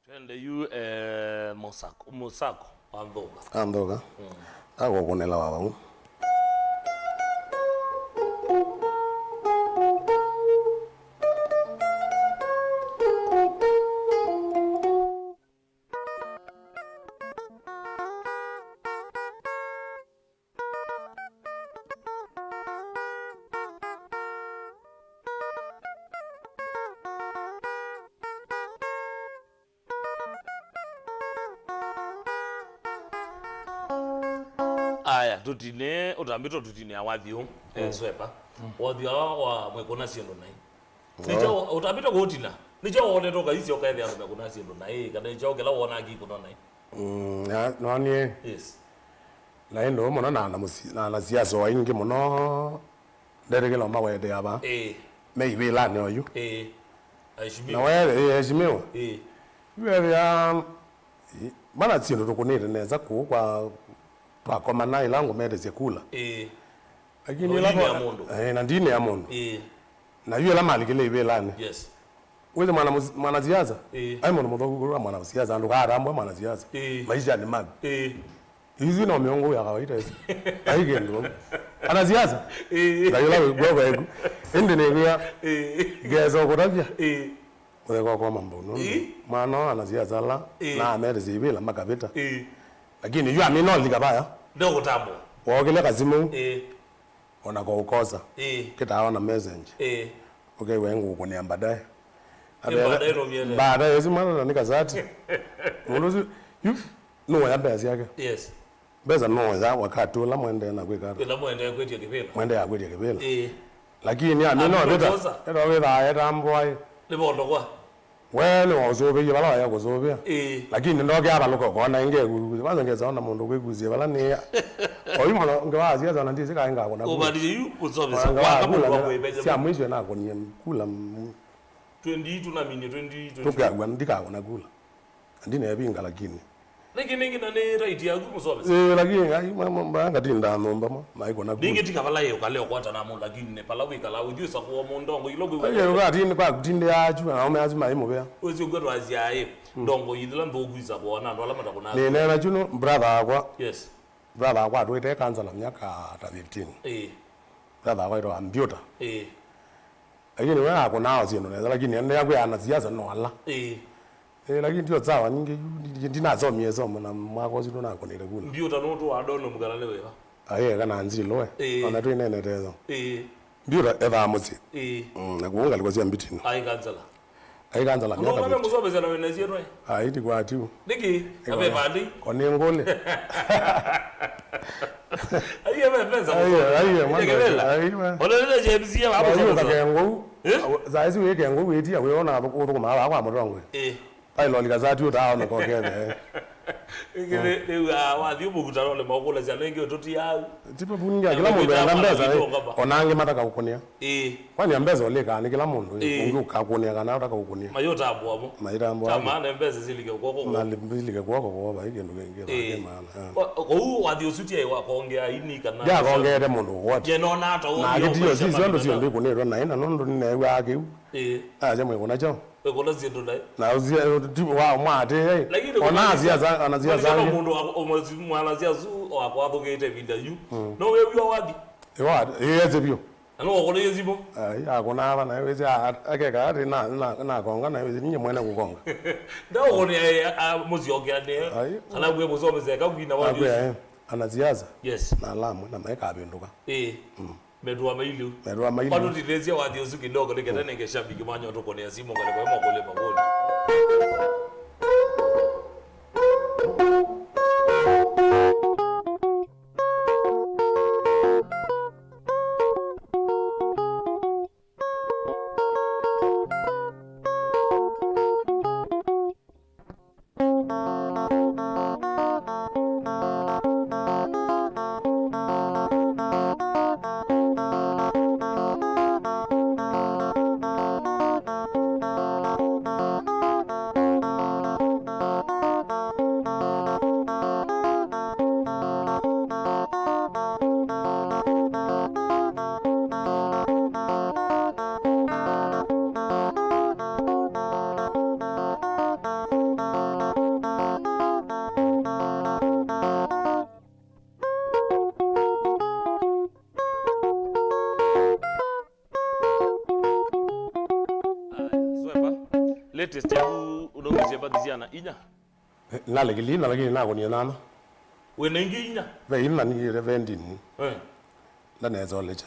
Twende yu, eh, Mosako, Mosako wa Nthũka. Wa Nthũka. Mm. Akũkũnĩla wa vau. Aya, tũtine, ũtambĩtwe tũtine awathi ũũ, eh, Swepa. Mm. Wathi wa, wa mwĩkũna syĩndũ naĩ. Nĩkyo ũtambĩte kũũtina. Nĩkyo wonete ũkaisya ũkethĩa andũ mekũna syĩndũ naĩ, kana nĩkyo kĩla wonaa kĩkũna naĩ. Mm, ya, no niĩ. Yes. Na ĩndĩ mũno na, na mũsi-, na, na siasa o aingĩ mũno ndetĩkĩla mawetea va. Ĩĩ. Me ivĩlanĩ oyu. Ĩĩ. Aheshimiwe. Na we, eh, aheshimiwe. Eh. Yu ethĩa, i-, mana syĩndũ tũkũnĩte nesa kũu kwa, twakomana ĩla ngũmetesye kula. Eh. Lakini no ĩla ndini ya kwa-, mũndũ. Eh, na ndini ya mũndũ. Eh. Na yu ĩla malikile ivĩlanĩ. Yes. Wĩthĩ mwana mũs-, mwanasiasa? Eh. Ai mũndũ mũthũku kũrũa mwanasiasa, ndũkaatambwe mwanasiasa. Eh. Maishanĩ maku. Eh. Isu no mĩongo ya kawaida isu. Ai kĩndũ. Anasiasa? Eh. Ngai ũla wĩ kw'oko eku. Ĩndĩ nĩwĩa. Eh. Ngeso kũtavya. Eh. Ũtheka ũkoma mbau nũndũ. Eh. Mwana wa anasiasa ala. Eh. Na ametesye ivĩla makavĩta. Eh. Lakini yu amina ũlika vaya. Ndũkũtambwa. Wookĩle kasimũ. Eh. Ona kwa ukosa. Ĩĩ. Kĩtawa na message. Ĩĩ. Ũkew'a ngũkũnĩa baadaye. Ĩ baadaye no miele. Baadaye, ũsu mwana na nĩ kasati. Mũndũ ũsu, yu, nũoya mbesa syake. Yes. Mbesa nũoya wakati ũla mwendee na kwĩka ata? Ĩla mwendee kwĩtya kĩvĩla. Mwendee ya kwĩtya kĩvĩla. Ĩĩ. Lakini amina ũvĩta. Amina ũvĩta. Ĩta wĩthaa etambũa ĩ. Nĩ vondo kwa. We nĩwaũsũvĩie vala waya kũsũvĩa. Ĩĩ. Lakini ndoke avalũka ũkona ĩngĩ ĩkukusie. Kwanza ngesa ona mũndũ kwĩkusie vala nĩ. Oyu mwana ngewa asiasa na ndisi kaĩ ngakũna kula. Ũvalĩe yu ũsovesa. Ona ngawakũna kula wa kwĩvenya. Sya mwisho nakũnie kula. Twenty two na mini twenty twenty. Tũkagwa ndikakũna kula. Ndine vinga lakini. Nĩkĩ nĩngĩ na nĩ right yaku mũsomesa? Eh, lakini ai, ma, ma, ma, ngatinda nyũmba ma, maikona kula. Nĩngĩ tika vala yĩ ũkale ũkwata na mũndũ, lakini nĩ pala wĩkala ũthiũsa kwa mũndongo ilo kwĩ. Ai, ũkatini kwa kutinde achu na ome achu mai mũvea. Ũcio ngwe twazia ĩ, ndongo ithila nthũku isa kuona andũ ala matakũna. Nĩ nena chuno brother akwa. Yes. Brother akwa atwĩte kansala myaka ta fifteen. Eh. Brother akwa ito ambiuta. Eh. Lakini we akũnaa syĩndũ nesa, lakini endelea kwĩ anasiasa no ala. Eh. Eh, lakini ndio sawa, ningi yu, ndi-, ndinasomie somo na mwaka ũsu ndũnakũnĩte kula. Mbiuta nũtũ wa Dono mũkala nĩ wĩva? Aye, kana nzilo we. Eh. Ona twĩ nene tezo. Eh. Mbiuta ethaa mũsyĩ. Eh. Mm, na kuunga likuwa sia mbitino. Ai kansala. Ai kansala. Mũndũ mwana mũsomesya na wĩna syĩtwa. Ai ti kwa tiu. Nĩkĩ? Ave vandi. Koni ngole. Aiye, me pesa. Aiye, aiye, mwana. Aiye. Ona nĩ James ya hapo. Aiye, kake ngou. Eh? Saa ici wĩke ngou wĩtia wĩona ũthũkũma wa kwa mũtongwe. Eh. Pailo likazati utaona kokethe. Ingĩ rĩu, ah, wathiĩ mũkutanonĩ maũkũlasya nĩngĩ ũtũti yau. Tipo bungia kila mũndũ enda mbesa. Ona angĩ mataka ũkũnĩa. Eh. Kwani mbesa ũlĩkaa nĩ kila mũndũ. Eh. Ũngĩ ũkakũnĩa kana ũtaka ũkũnĩa. Mayũtambũa mo. Maitambũa. Kya maana mbesa silike kwoko. Na li-, silike kwoko kwa vai kĩndũ kĩngĩ. Eh. Kĩ maana. Ah. Kwa, kwa huu wathi ũsu ti wa kongea ini kana. Ndakongete mũndũ wote. Ye nona hata. Na ũmwe kĩtio ũmwe sisi siondo sio ndikũnĩtwa na ina nũndũ nĩnewa kĩu. Eh. Aje mwĩkũna kyo. Ekũna syĩndũ naĩ. Na ũsia, ti wa mwatĩ, eh. Lakini ona asiasa, ona asiasa angĩ. Mũndũ wa, ũmwe mwanasiasa ũsu wakwathũkĩte ĩvinda yu. Mm. No wĩw'a wathi. Ĩwa, ĩyese vyũ. Na no ũkũnĩie simũ. Ai, akũna ava na wĩsĩ a-, akeka ati na, na, na konga na wĩsĩ ninye mwene kũkonga. Nda ũkũnĩa, eh, a, mũsyokea nĩ. Ai. Kana wĩ mũsomesa eka kwina wa. Akwĩa, eh, anasiasa. Yes. Na alamwe na maikavĩndũka. Eh. Mm. Metua mailu. Metua mailu. Kwa tũtithĩsye wathi ũsu kidogo, nĩ kenda nenge shabiki mwanya ũtũkũnĩa simũ ngalĩko ĩmwe kũlĩ makũni. Aya, Sweba, latest yaku ũnaumisye mbathi syana inya? Eh, nalekilina lakini nakonie nana. Wĩna ingĩ inya? Ve ina nigire ve ndini. Eh. Ndaneza olecha.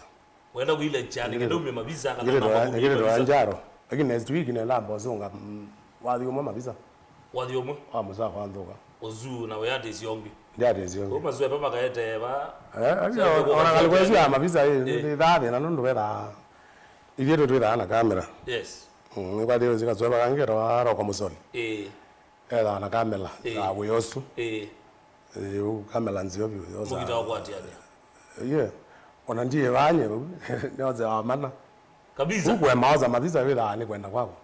Wenda kuilecha, nĩkenda umie mavisa, kana ngĩrĩtwa, namba ngĩrĩtwa mavisa. Njaro. Lakini next week nenda mbosunga, mm, wathi ũmwe mavisa. Wathi ũmwe? Wa mũsaa kwa nthuka. Ũsu na wĩatĩsya ũngĩ. Ndiatĩsya ũngĩ. Ũma Sweba makaete va. Eh, ona ngalĩko ĩsu ya mavisa ĩ, eh, nĩ thathĩ na nũndũ vethaa. Ithyĩ twĩthaa na kamera. Yes. Mm, nĩkwatĩwe sika Sweba kangĩ ketawa Roko Mũsoli. Eh. Ethaa na kamera, ĩĩ, ya wĩa ũsu. Ĩĩ. Ĩĩ, ũ kamera nzeo vyũ, yosa. Mũkita wa kwatiania. Ĩĩ. Ona ndiĩ vaa nye, nĩoze wa mana. Kabisa. Ũkwe maoza mavisa wĩthaa nĩ kwenda kwako.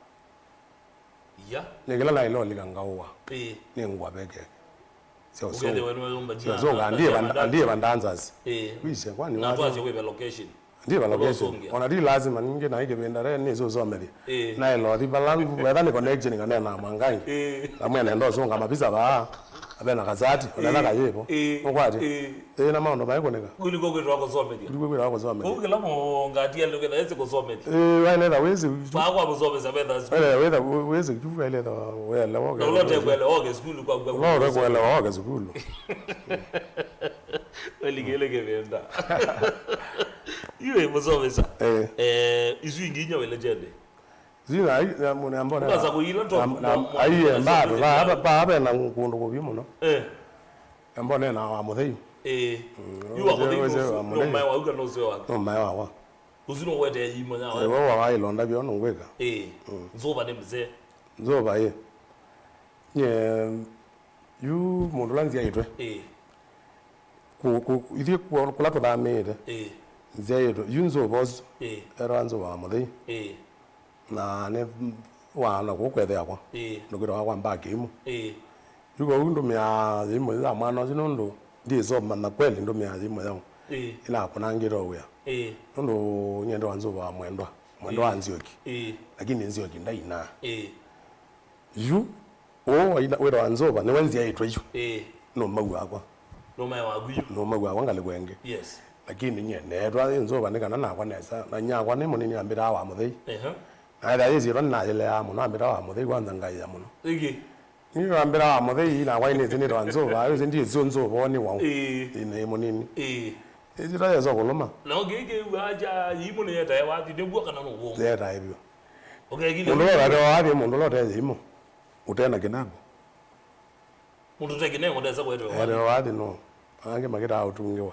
Ya. Nĩ kĩla naĩle ũlika ngaũwa. Ĩĩ. Nĩ ngũa peke. Sya ũsũnga. Ũkethĩwa nĩweyũmbania. Sya ũsũnga, na, andiye na, vanda, na, andiye vandanzas. Ĩĩ. Wise, kwani na wasi twasye kwĩve location. Ndiva location. Ũsũngĩa. Ona ti lazima ningi na ikivindare ni sio somethia. Ĩĩ. Na elo thi balangu wetha ni connection kana na mwangangi. Ĩĩ. Na mwene ndo sunga mapisa ba. Abe na kasati, ona na kayipo. Ĩĩ. Ukwati. Ĩĩ. Ĩĩ, na maundu mai kunika. Kuli kwa kwitwa kusomethia. Kuli kwa kwitwa kusomethia. Kwa kila mo ngati ya loketha yese kusomethia. Ĩĩ, waile tha wezi. Kwa kwa kusomesa betha. Waile wetha wezi kifu waile tha wele woke. Na ulote kwele oke school kwa kwa. Ulote kwele oke school. Weligele kĩvĩnda. Iwe mũsomesa. Eh. Eh, isu ingĩ inya wele jende. Zina ai na mune ambone. Ukaza kuila to. Aiye mbado ba ba ba na kundu kubi muno. Eh. Ambone na wa muthei. Eh. Yu wa muthei no mai wa uka no zwe wa. No mai wa wa. Usu no wete yimo ya wa. Ewe wa wa ilonda bio no ngweka. Eh. Nzova ni mzee. Nzova ye. Nye Yu mũndũ ũla nzyaĩtwe. Ĩĩ. Ku- ku- ithyĩ ku- kũla tũthamĩĩte. Ĩĩ. Nzyaĩtwe. Yu nzũva ũsu. Ĩĩ. Etawa nzũva wa mũthei. Ĩĩ. Na nĩ wa na kũu kwethĩakwa. Ĩĩ. Ndũkĩtawa kwa mbaa kĩimũ. Ĩĩ. Yu kwoou ndũmĩaa yĩimũ ya mwana ũsu nũndũ ndiĩsoma na kweli ndũmĩaa yĩimũ yau. Ĩĩ. Ĩnakũnangĩte o wĩa. Ĩĩ. Nũndũ nyende wa nzũva wa mwendwa. Mwendwa wa Nzioki. Ĩĩ. Lakini Nzioki ndainaa. Ĩĩ. Yu, ũũ waina- wĩtawa Nzũva, nĩwe nzyaĩtwe yu. Ĩĩ. Nũmau wakwa. Nũmae waku yu. Nũmau wakwa ngalĩko ĩngĩ. Yes. Lakini nyie neetwa Nzũva nĩ kana nakwa nesa. Na nyakwa nĩ mũnini ambĩtaa wa mũthei. Ehe. Na ethĩa yĩsyĩtwa nĩnayeleaa mũno, ambĩtaa wa mũthei, kwanza ngaĩa mũno. Ĩngĩ. Nĩ ambĩtaa wa mũthei, nakwa inĩsĩ nĩtawa Nzũva, yĩsĩ ndiĩsĩ Nzũva nĩ waũ. Ĩĩ. Ĩĩ, nĩ mũnini. Ĩĩ. Ĩsyĩtwa yesa kũlũma. Na ũngĩ kĩw'a kya yimũ nĩyetae wathi, nĩw'o kana nũw'o? Yetae vyũ. Ũkekile mũndũ ũla ũtatewa wathi, mũndũ ũla ũtee yimũ. Ũtee na kĩnengo. Mũndũ ũte kĩnengo ndesa kwetewa wathi. Etewa wathi no. Angĩ makĩtaa ũtungĩwa.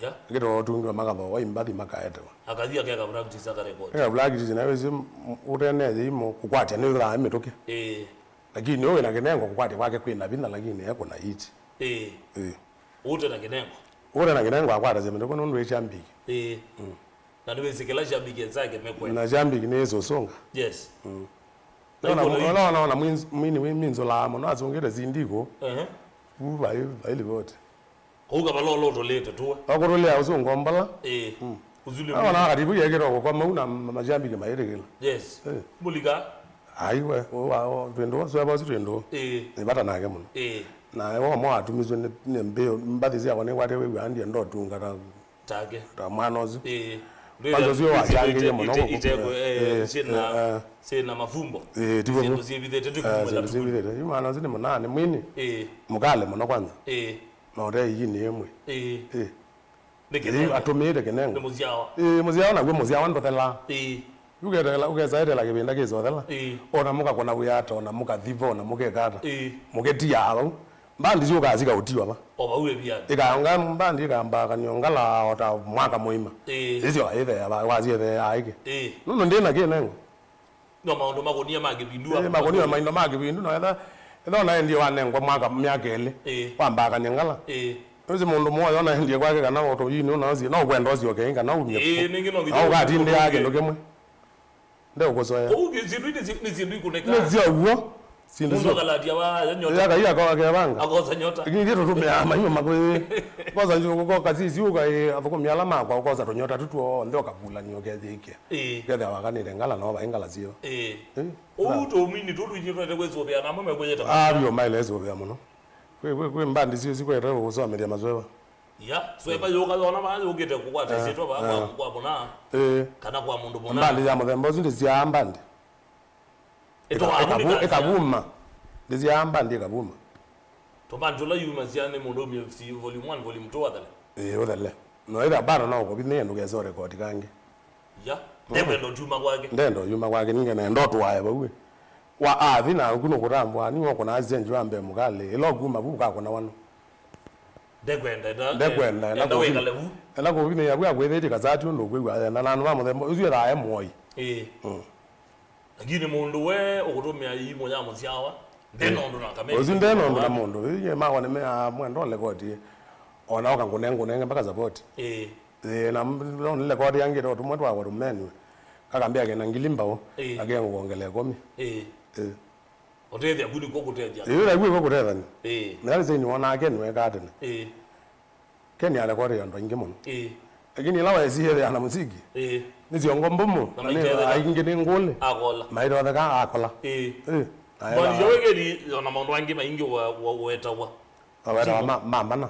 Ya. Makĩtaa ũtungĩwa makathooa imbathi makaetewa. Akathi akeka practice akarekodi. Eka practice na wĩsĩ m- ũtene yimũ kũkwatya nĩ ũthaa mĩtũkĩ. Ĩĩ. Lakini ũyũ wĩna kĩnengo kũkwatya kwake kwĩna vinya lakini ekũna hit. Ĩĩ. Ĩĩ. Ũte na kĩnengo. Ũte na kĩnengo akwatasya mĩtũkĩ nũndũ wĩ shambiki. Ĩĩ. Mm. Na nĩwĩsĩ kĩla shambiki enzake mekwe. Na shambiki nĩ ĩsũsũnga. Yes. Mm. Na ũla ikola yu- ũla wanaona mwini wĩminzũlaa mũno asũngĩte sindiko. Ehe. Vu vai vai livoti. Kũu kavala ũla ũtũlĩte tuwe. Wakũtũlĩa ũsũnga mbala. Ĩĩ. Mm. Ũzuli. Aona katibu yekĩtwa kũkwa mau na ma- mashambiki maĩtĩkĩla. Yes. Eh. Mulika. Aiwe, twĩndũ sweva ũsu twĩndũ. Ĩĩ. Nĩ vata nake mũno. Ĩĩ. Na ewa mo atumiswe nĩ nĩ mbĩo mbathi syakwa nĩ kwate wĩw'a ndiye ndotungata take ta mwana ũsu. Ĩĩ. Kwanza ũcio wachangĩie mũno. Ite- ite- ite- eh, eh, syĩna eh, syĩna mafumbo. Eh, tivo. Syĩndũ syĩvithĩte tu. Eh, kumwĩla syĩndũ tu syĩvithĩte. Yu mwana ũsu nĩ mũnaa nĩ mwini. Ĩĩ. Mũkale mũno kwanza. Ĩĩ. Na ũte iyini ĩmwe. Ĩĩ. Ĩĩ. Nĩ kĩnengo. Atũmĩĩte kĩnengo. Nĩ mũsyao. Ĩĩ, mũsyao naw'o mũsyao ndũthelaa. Ĩĩ. Ũketela ũkesaetela kĩvinda kĩsothela. Ĩĩ. Ona mũkakona wĩata ona mũkathiva ona mũkekata. Ĩĩ. Mũketiaa vau. Mbandi syũkaa sikaũtiwa va. O vau ĩvianĩ. Ĩkaonga mbandi ĩkambaa kanyongala o ta mwaka mũima. Ĩĩ. Ĩsyo ĩtheea va- wasyetheea ĩkĩ. Ĩĩ. Nũndũ ndĩ na kĩnengo. No maũndũ makonie ma kĩvindu. Ĩĩ, makonie maindo ma kĩvindu no etha etha ũnaendie wanengwa mwaka myaka ĩlĩ. Ĩĩ. Wambakany'a ngala. Ĩĩ. Ũsi mũndũ mũoyo ũnaendie kwake kana ũtũyini ũnaosie no ũkwenda ũsyoke ĩngĩ kana umye. Ĩĩ, nĩngĩ no nginya ũkatindĩaa kĩndũ kĩmwe. Ndeũkũsoya. Kũu kĩ- syĩndũ ici nĩ syĩndũ ikunĩka. Nĩ sya ũw'o. Syĩndũ mũndũ sya- akalatia wa nyota. Yaka iya kwa kevanga. Akosa nyota. Lakini ithyĩ tũtũmĩaa maimũ makwĩ. Kosa njũkũ koka sisi ũka athũkũmi ala makwa ũkosa tũnyota tu tuonthe ũkavulania ũkethĩkĩa. Ĩĩ. Kethĩa wakanĩte ngala no vai ngala sio. Ĩĩ. Ĩĩ. Ũu tũmini tũtũ inyĩ twete kwĩsũvĩa namo mekwĩyĩta. Avyo maile sũvĩa mũno. Kwĩ kwĩ kwĩ mbandi sio sikwete gũsomethya masweva. Ya, sweva yũka yona maa yũkĩte kũkwata ĩsyĩtwa va kwa kwa mũna. Ĩĩ. Kana kwa mũndũ mũna. Mbandi ya mũthemba ũsu ndĩsyaa mbandi. Ĩtwa ĩkavuma. Ndĩsyaa mbandi ĩkavuma. Tũmbandi tũla yumasya nĩ mũndũ umie si volume one, volume two athele. Ĩĩ, ũthele. No ĩtha bado no ũkũvinyĩe ndũkese ũrekodi kangĩ. Ya. Ndekwenda ũtiuma kwake. Ndenda ũyuma kwake ninge nenda ũtwae vau ĩ. Wa athi na ũku nũkũtambwa ni wokũna accenji wa mbee mũkalĩ ĩla ũkuma vu ũkakũna wano. Ndekwenda enda- Ndekwenda enda enda kũvi- wĩkale vu. Enda kũvinyĩĩa vu akwĩthĩtye kasati ũndũ ũkwĩw'a ena na andũ ma mũthemba ũsu ethaa e mũoi. Ĩĩ. Mm. Lakini mũndũ we ũkũtũmĩa iimũ ya mũsyawa, ndena ũndũ na kamera. Ũsu ndena ũndũ na mũndũ. Ĩĩ, makwa nĩmeaa mwenda ũlekoti. Ona ũka ngũnenge ngũnenge mpaka support. Ĩĩ. Ĩĩ, na m- no nĩlekoti angĩ to tũmwe twakwa tũmenwe. Kakambĩa kena ngili mbaũ, ĩĩ, akengũkongela ĩkũmi. Ĩĩ. Ĩĩ. Ũtethya ku nĩkw'o kũtethya. Ĩĩ, nakw'o ĩkw'o kũtethani. Ĩĩ. Mĩthali Zaini wonaa Ken wekaa tene. Ĩĩ. Ken arekodi andũ aingĩ mũno. Ĩĩ. Lakini ĩla wesie ethĩa na mũsiki, ĩĩ, nĩ syongo mbũmũ, na maitetheka. Aingĩ nĩ ngũlĩ. Akola. Maitetheka akola. Ĩĩ. Ĩĩ. Mwanzio wĩkĩthi ona maũndũ angĩ maingĩ wa, wa, wetawa. Awetawa ma, ma mana.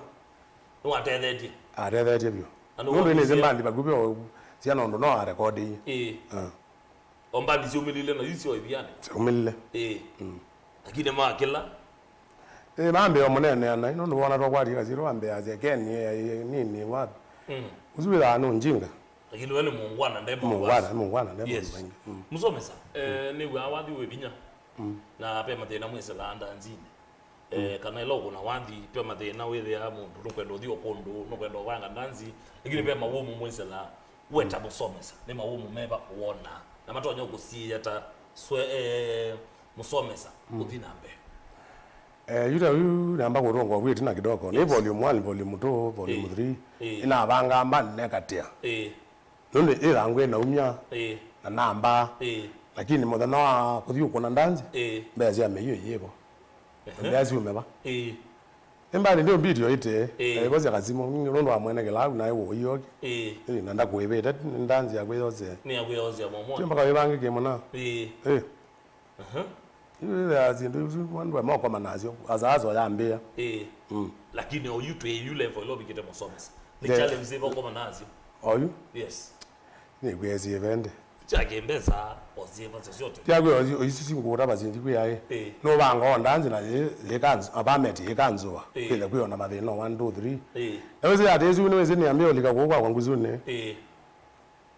Nĩwatethetye. Atethetye vyũ. Na nũndũ nĩsĩ mbandi vakuvĩ o syana ũndũ no arekodi. Ĩĩ. Ah. O mbandi syumĩlile na yu syo ĩvianĩ. Syumĩlile. Ĩĩ. Mm. Lakini makĩla. Ĩĩ, mambĩa mũneeneana, nũndũ wona twakwatie kasirũ wambĩa asya Ken, eh, nini, wapi? Mm. Ũsu wĩthaa nĩ ũnjinga. Lakini we nĩ mũngwana, nde mũngwana, mũngwana, nde. Yes. Mũndũ waingĩ. Mm. Mũsomesa, eh, nĩw'aa wathi wĩ vinya. Mm. Na pe mathĩna mwĩsĩlaa ndanzinĩ. Eh, mm, kana ĩla ũkũna wathi, pe mathĩna wĩthĩaa mũndũ nũkwenda ũthi o kũndũ, nũkwenda ũvanga ndanzi, lakini, mm, pe mawũmũ mwĩsĩlaa. We ta mũsomesa, nĩ mawũmũ meva wonaa na matonya kũsiĩĩa ta swe, eh, mũsomesa, mm, kũthi na mbee? Eh, yu ta yu namba kũtũnga ũvu ĩtina kidogo. Nĩ, yes, volume one, volume two, volume, eh, three. Eh. Ĩnavangaa mbandi nekatia. Eh. Nũndũ ĩthangũ ĩnaumya, ĩĩ, na namba. Ĩĩ. Lakini mũthenya wa kũthi ũkũna ndanzi, ĩĩ, mbea sya mĩio iyĩvo. Ehe. Mbea syume va? Ĩĩ. Nĩ mbandi ndio video ite, ĩĩ, ĩvo sya kasimu, nũndũ wa mwene kĩlavu naĩ wũi oki. Ĩĩ. Ĩĩ, na ndakwĩvĩte, nĩ ndanzi ya kwĩyosea. Nĩ ya kwĩyosea mwaũ mwaũ. Ti mpaka wĩvange kĩmũna. Ĩĩ. Ĩĩ. Aha. Ĩĩ, ya syĩndũ isu, andũ amwe ũkoma nasyo, asaasa yambĩa. Ĩĩ. Mm. Lakini oyu twĩ yu level ĩla ũvikĩte mũsomesa. Nĩ, yeah, challenge zĩva ũkoma nasyo? Oyu? Yes. Nĩkwĩesie vende. Sya kĩmbesa, o syĩva chochote. Syakwĩ oyu, oyu singũũta vasinji kwĩ aĩ. Ĩĩ. Nũvanga o ndanzi na yĩ, yĩkanzu, apartment yĩkanzũa. Ĩĩ. Kwĩtha kwĩ ona mathĩna one, two, three. Ĩĩ. Na wĩsĩ atĩ ĩsu nĩwĩsĩ nĩambĩa ũlika kũu kwakwa nguzunĩ. Ĩĩ.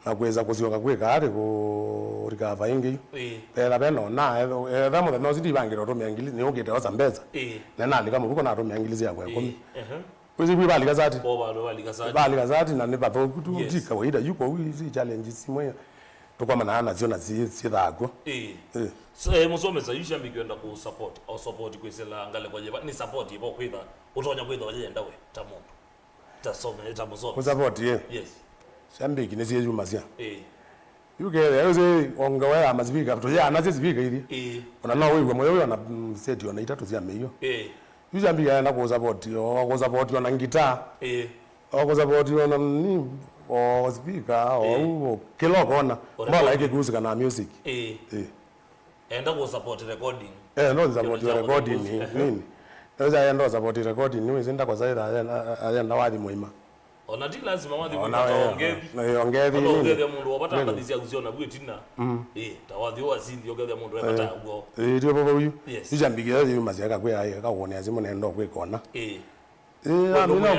Na kwĩsa kũsyoka kwĩka atĩ kũrikava ĩngĩ yu. Ĩĩ. Etha ve nona, etha, etha mũthenya ũsu ndivangĩte ũtũmĩa ngili, nĩũkĩte osa mbesa. Ĩĩ. Na nalika mũvuko natũmĩa ngili syakwa ĩkũmi. Ĩĩ. Ehe. Wĩsĩ kwĩ valika sati. Kwa vandũ valika sati. Valika sati na nĩ vathũku tu, yes, ti kawaida yu, kwoou isu challenge simwe tũkomanaa nasyo na si, sithakw'o. Ĩĩ. Ĩĩ. So, eh, mũsomesa yu shambi kwenda kũ support, o support kwĩsĩla ngalĩko yĩva, nĩ support yĩva kwĩtha, ũtonya kwĩtha ũyenda we ta mũndũ. Ta some, ta mũsomi. Kũsapoti, ĩ? Yes. Syambiki nĩsyĩyumasya. Ĩĩ. Yu kethĩa, yu sĩ ongewa ya masivika, tũyĩanasya sivika ithi. Ĩĩ. Ona no wĩw'e mũyo wĩ ona, mm, seti ona itatũ sya mĩio. Ĩĩ. Yu syambiki aenda kũsapoti, o kũsapoti ona ngita. Ĩĩ. O kũsapoti ona ni, o sivika, o, ĩĩ, u, o kĩla ũkona. O mbona recording. Ĩkĩkusika na music. Ĩĩ. Ĩĩ. Enda kũ support recording. Eh, no support recording, ehe, nini? Eza enda support recording, nĩ wĩsĩ ndakosa ĩtha ayenda, ayenda wathi mũima. Ona ti lazima wathi mũima, ta ongethi. Na ongethi nini? Ona ongethi mũndũ wapata nini? Mbathi sya kusiona bwe tina. Mm. Eh, ta wathi wa sindi ongethi mũndũ, eh, epata guo. Eh, ndio baba huyu. Yes. Ija mbigia yuma zeka kwe aye, ka kuonea simu nendo kwe kona. Eh. Ĩĩ, amina.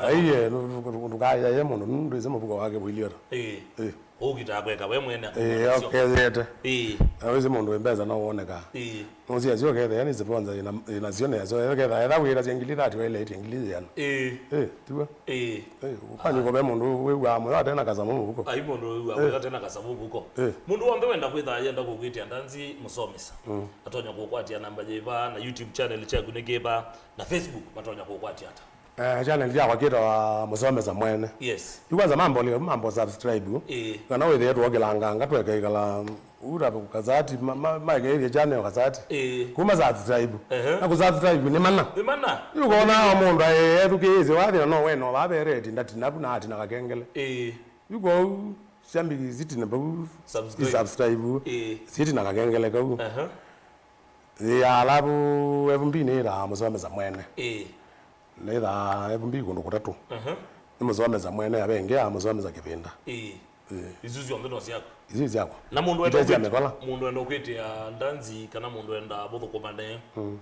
Aiye, ndũkayaye mũndũ nũndũ ĩsĩ mũvuko wake wĩliota. Ĩĩ. Ĩĩ. Ũkitaa kweka we mwene. Ĩĩ, akethete. Ĩĩ. Na wĩsĩ mũndũ wĩ mbesa no woneka. Ĩĩ. Nũsiasyo kethea nĩ sponsor ina, ina sione yaso. Kethea etha wĩra sya ngili thirty waĩle ĩtye ngili yĩana. Ĩĩ. Ĩĩ, tiwe. Ĩĩ. Ĩĩ, kwani ko ve mũndũ wĩw'aa mũyo atena kasamũ mũvuko. Ai mũndũ wĩw'aa mũyo atena kasamũ mũvuko. Ĩĩ. Mũndũ wonthe wenda kwĩtha yenda kũkwĩtya ndanzi mũsomesa. Mm. Atonya kũkwatya namba yĩva na YouTube channel kyaku nĩ kĩva. Na Facebook matonya kũkwatya ata? Eh, channel yakwa kĩtawa Mũsomesa Mwene. Yes. Yu kwanza mambo lika, mambo subscribe. Ĩĩ. Kana wĩthĩe tuokĩlanganga tweka ikala ura kasati, ma, ma, ma ĩkĩĩthya channel kasati. Ĩĩ. Kuma subscribe. Ehe. Na kusubscribe nĩ mana. Nĩ mana. Yu kona mũndũ ethukĩĩsye wathi na no weno vavereti ndatina vu na atina kakengele. Ĩĩ. Yu kwoou syambi sitina vau. Subscribe. Subscribe. Ĩĩ. Sitina kakengele kau. Ehe. Ĩĩ, alavu F B nĩĩthaa Mũsomesa Mwene. Ĩĩ. Nĩthaa F B kũndũ kũtatũ. Aha. Nĩ Mũsomesa Mwene, ya vengĩ ya Mũsomesa Kĩvinda. Ĩĩ. Ĩĩ. Isu syonthe no syaku. Isu syakwa. Na mũndũ enda ite sya ũkwĩti-, mĩkola. Mũndũ enda ũkwĩtĩa ndanzi, kana mũndũ enda mũthũkũmane, mm,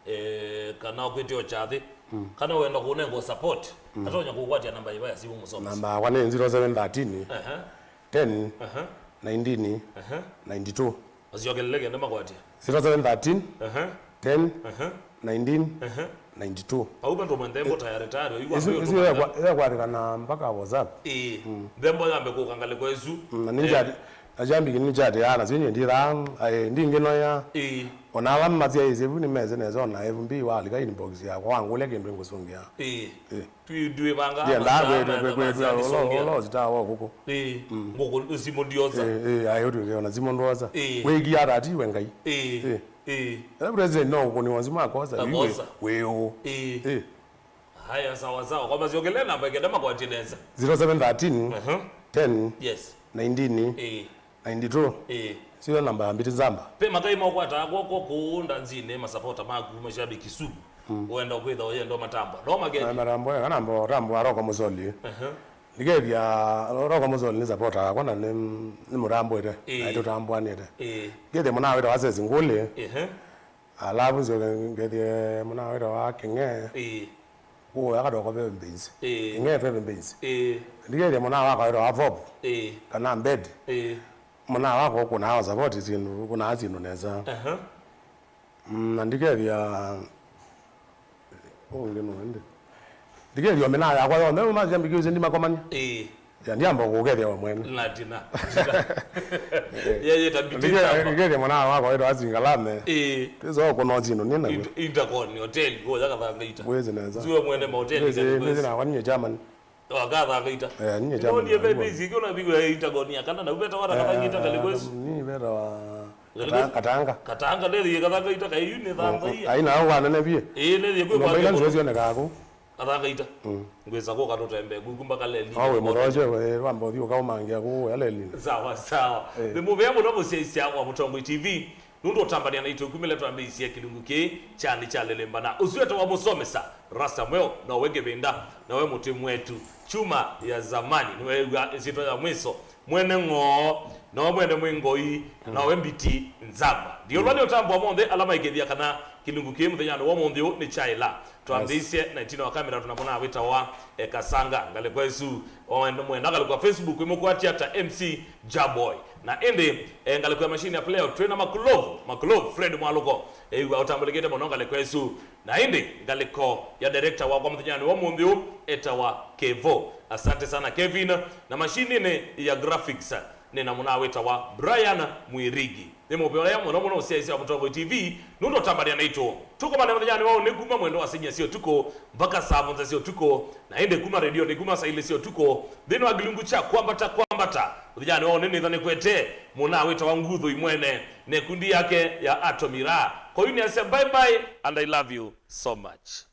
eh, kana ũkwĩtĩa ũkyathĩ, mm, kana wenda kũnengwa support, mm, atonya kũkwatya namba yĩva ya simu Mũsomesa? Namba yakwa nĩ zero seven thirteen, aha, ten, aha, nineteen, aha, ninety-two. Asyokelele kenda makwatya. Zero seven thirteen, aha, ten, aha, nineteen, aha, ninety-two. Au vandũ mwe nthembo tayari tayari, yu isu, isu yakwa-, yakwathĩkana mpaka WhatsApp. Ĩĩ. Mm. Nthembo yambe kũka ngalĩko ĩsu. Mm, na ninja, eh, Na kyambiki nĩ kyatĩaa nasyo nyie ndithaa, aĩ, ndingĩnoya. Ĩĩ. Ona ala masyaĩĩsye vu nĩmese nesa, ona F B walika inbox yakwa, wangũlya kĩndũ ngũsũngĩa. Ĩĩ. Ĩĩ. Twi-, ndwĩvanga ndiendaa kwĩtw'a ũla ũsitawa ũkũkũ. Ĩĩ. Mm. Ngũkũ simũ ndiosa. Ĩĩ, ĩĩ, aĩ ũtwĩke ona simũ ndwosa. Ĩĩ. Wĩkia ata atiwe Ngai. Ĩĩ. Ĩĩ. Ĩĩ. Ethĩwa president no ũkũnĩwa simũ akosa, yu wĩ, akosa, wĩ ũũ. Ĩĩ. Ĩĩ. Haya, sawa sawa. Kwa masyokele namba ikenda makwatie nesa. Zero seven thirteen, aha, ten, yes, nineteen, eh, ninety-two. Eh. Sio namba ya mbiti nzamba. Pe makai mokwataa kwoko kũũ ndanzinĩ, masapota maku, mashabiki sugu. Mm. Wenda kwĩtha ũyenda matambwa. No mageni. Na matambwa, kana mbo tambwa Roko Musoli. Aha. Ndikethia Roko Musoli nĩ supporter wakwa na nĩ, nĩ mũtambwĩte. Eh. Na tũtambwanĩte. Eh. Ngethia mũna wĩta wa Sesi Ngũlĩ. Ehe. Alafu nzioke ngethie mũna wĩta wa Kĩng'e. Ĩĩ. Kũũ akatoko Veve Mbenzi. Ĩĩ. Kĩng'e Veve Mbenzi. Ĩĩ. Ndikethie mũna wakwa wĩta wa Vob. Ĩĩ. Kana Mbed. Ĩĩ. Mũna wakwa ũkũnaa support syĩndũ, ũkũnaa syĩndũ nesa. Aha. Mm, na ndikethia ũngĩ no ende. Ndikethia mĩna yakwa yonthe, ũma syambĩkĩũsye ndimakomania. Ĩĩ. Ya, ndiamba kũkethya we mwene. Latina. Yeye tabiti. Ndikethya mwana wakwa wĩtwa Asingalame. Eh. Pesa wako no zino nina we. Intercon hotel, go ya kathanga ita. Wezi neza. Zuwe mwene mahoteli. Wezi, wezi na wani chairman. Wa kathanga ita. Eh, ni chairman. Ndiye baby zikio na bigo ya Intercon ya kana na ubeta wata kathanga ita kali kwesu. Ni beta wa Katanga. Katanga. Katanga ndethi kathanga ita kayu ni thanga iya. Aina wana ne bie. Eh, ne ye kwe kwa. Mbaila nzwezi one kako. Athakaita. Mm. Ngwĩsa kũka tũtembe kuku mpaka leli. Awe mũroje we wamba ũthiĩ ũkaũmangĩa kũũ ya leli. Sawa sawa. Eh. Nĩ mũvea mũno mũsyaisya wa Mũtongoi T V. Nũndũ ũtambania naitũ kumĩle twambĩĩsye kĩlungu kĩĩ kyanĩ kya lelembana. Ũsu etawa Mũsomesa Rasta Mweo, na we Kĩvinda, na we Mũtĩ Mwetu. Chuma ya zamani, nĩweew'a ĩsyĩtwa ya mwiso. Mwene ng'oo, na we mwene mwĩ ngoi, na we mbiti nzamba. Ndiũlwa nĩ ũtambwa monthe ala maikĩthya kana kĩlungu kĩĩ mũthenyanĩ wa ũmũnthĩ ũũ nĩ kyaĩla. Twambĩĩsye na ĩtina wa kamera tũnamũna wĩtawa, eh, Kasanga. Ngalĩko ĩsu, o, mwenda ngalĩko ya Facebook, ĩmũkwatya ta M C Jaboy. Na ĩndĩ, eh, ngalĩko ya machine ya playout, twĩ na Makulovu, Makulovu, Fred Mwaluko, eh, ĩw'a ũtambũlĩkĩte mũno ngalĩko ĩsu. Na ĩndĩ, ngalĩko ya director wakwa mũthenyanĩ wa ũmũnthĩ ũũ, etawa Kevo. Asante sana, Kevin. Na mashinini ya graphics, nĩ namũna wĩtawa Brian Mwirigi. Nĩ mũvea mũno mũno ũsyaĩsya wa Mũtongoi T V, nũndũ ũtambania naitũ. Tũkomane mũthenyanĩ wa ũnĩ kuma mwendo wa sinyia sya ũtukũ mpaka saa mũonza sya ũtukũ, na ĩndĩ kuma redionĩ kuma saa ilĩ sya ũtukũ, nthĩnĩ wa kĩlungu kya Kwambata Kwambata. Mũthenyanĩ wa ũnĩ nĩthanĩkwete mũna wĩtawa Nguthu Imwene, na ĩkundi yake ya Atomira. Kwa yu nĩasya bye bye and I love you so much.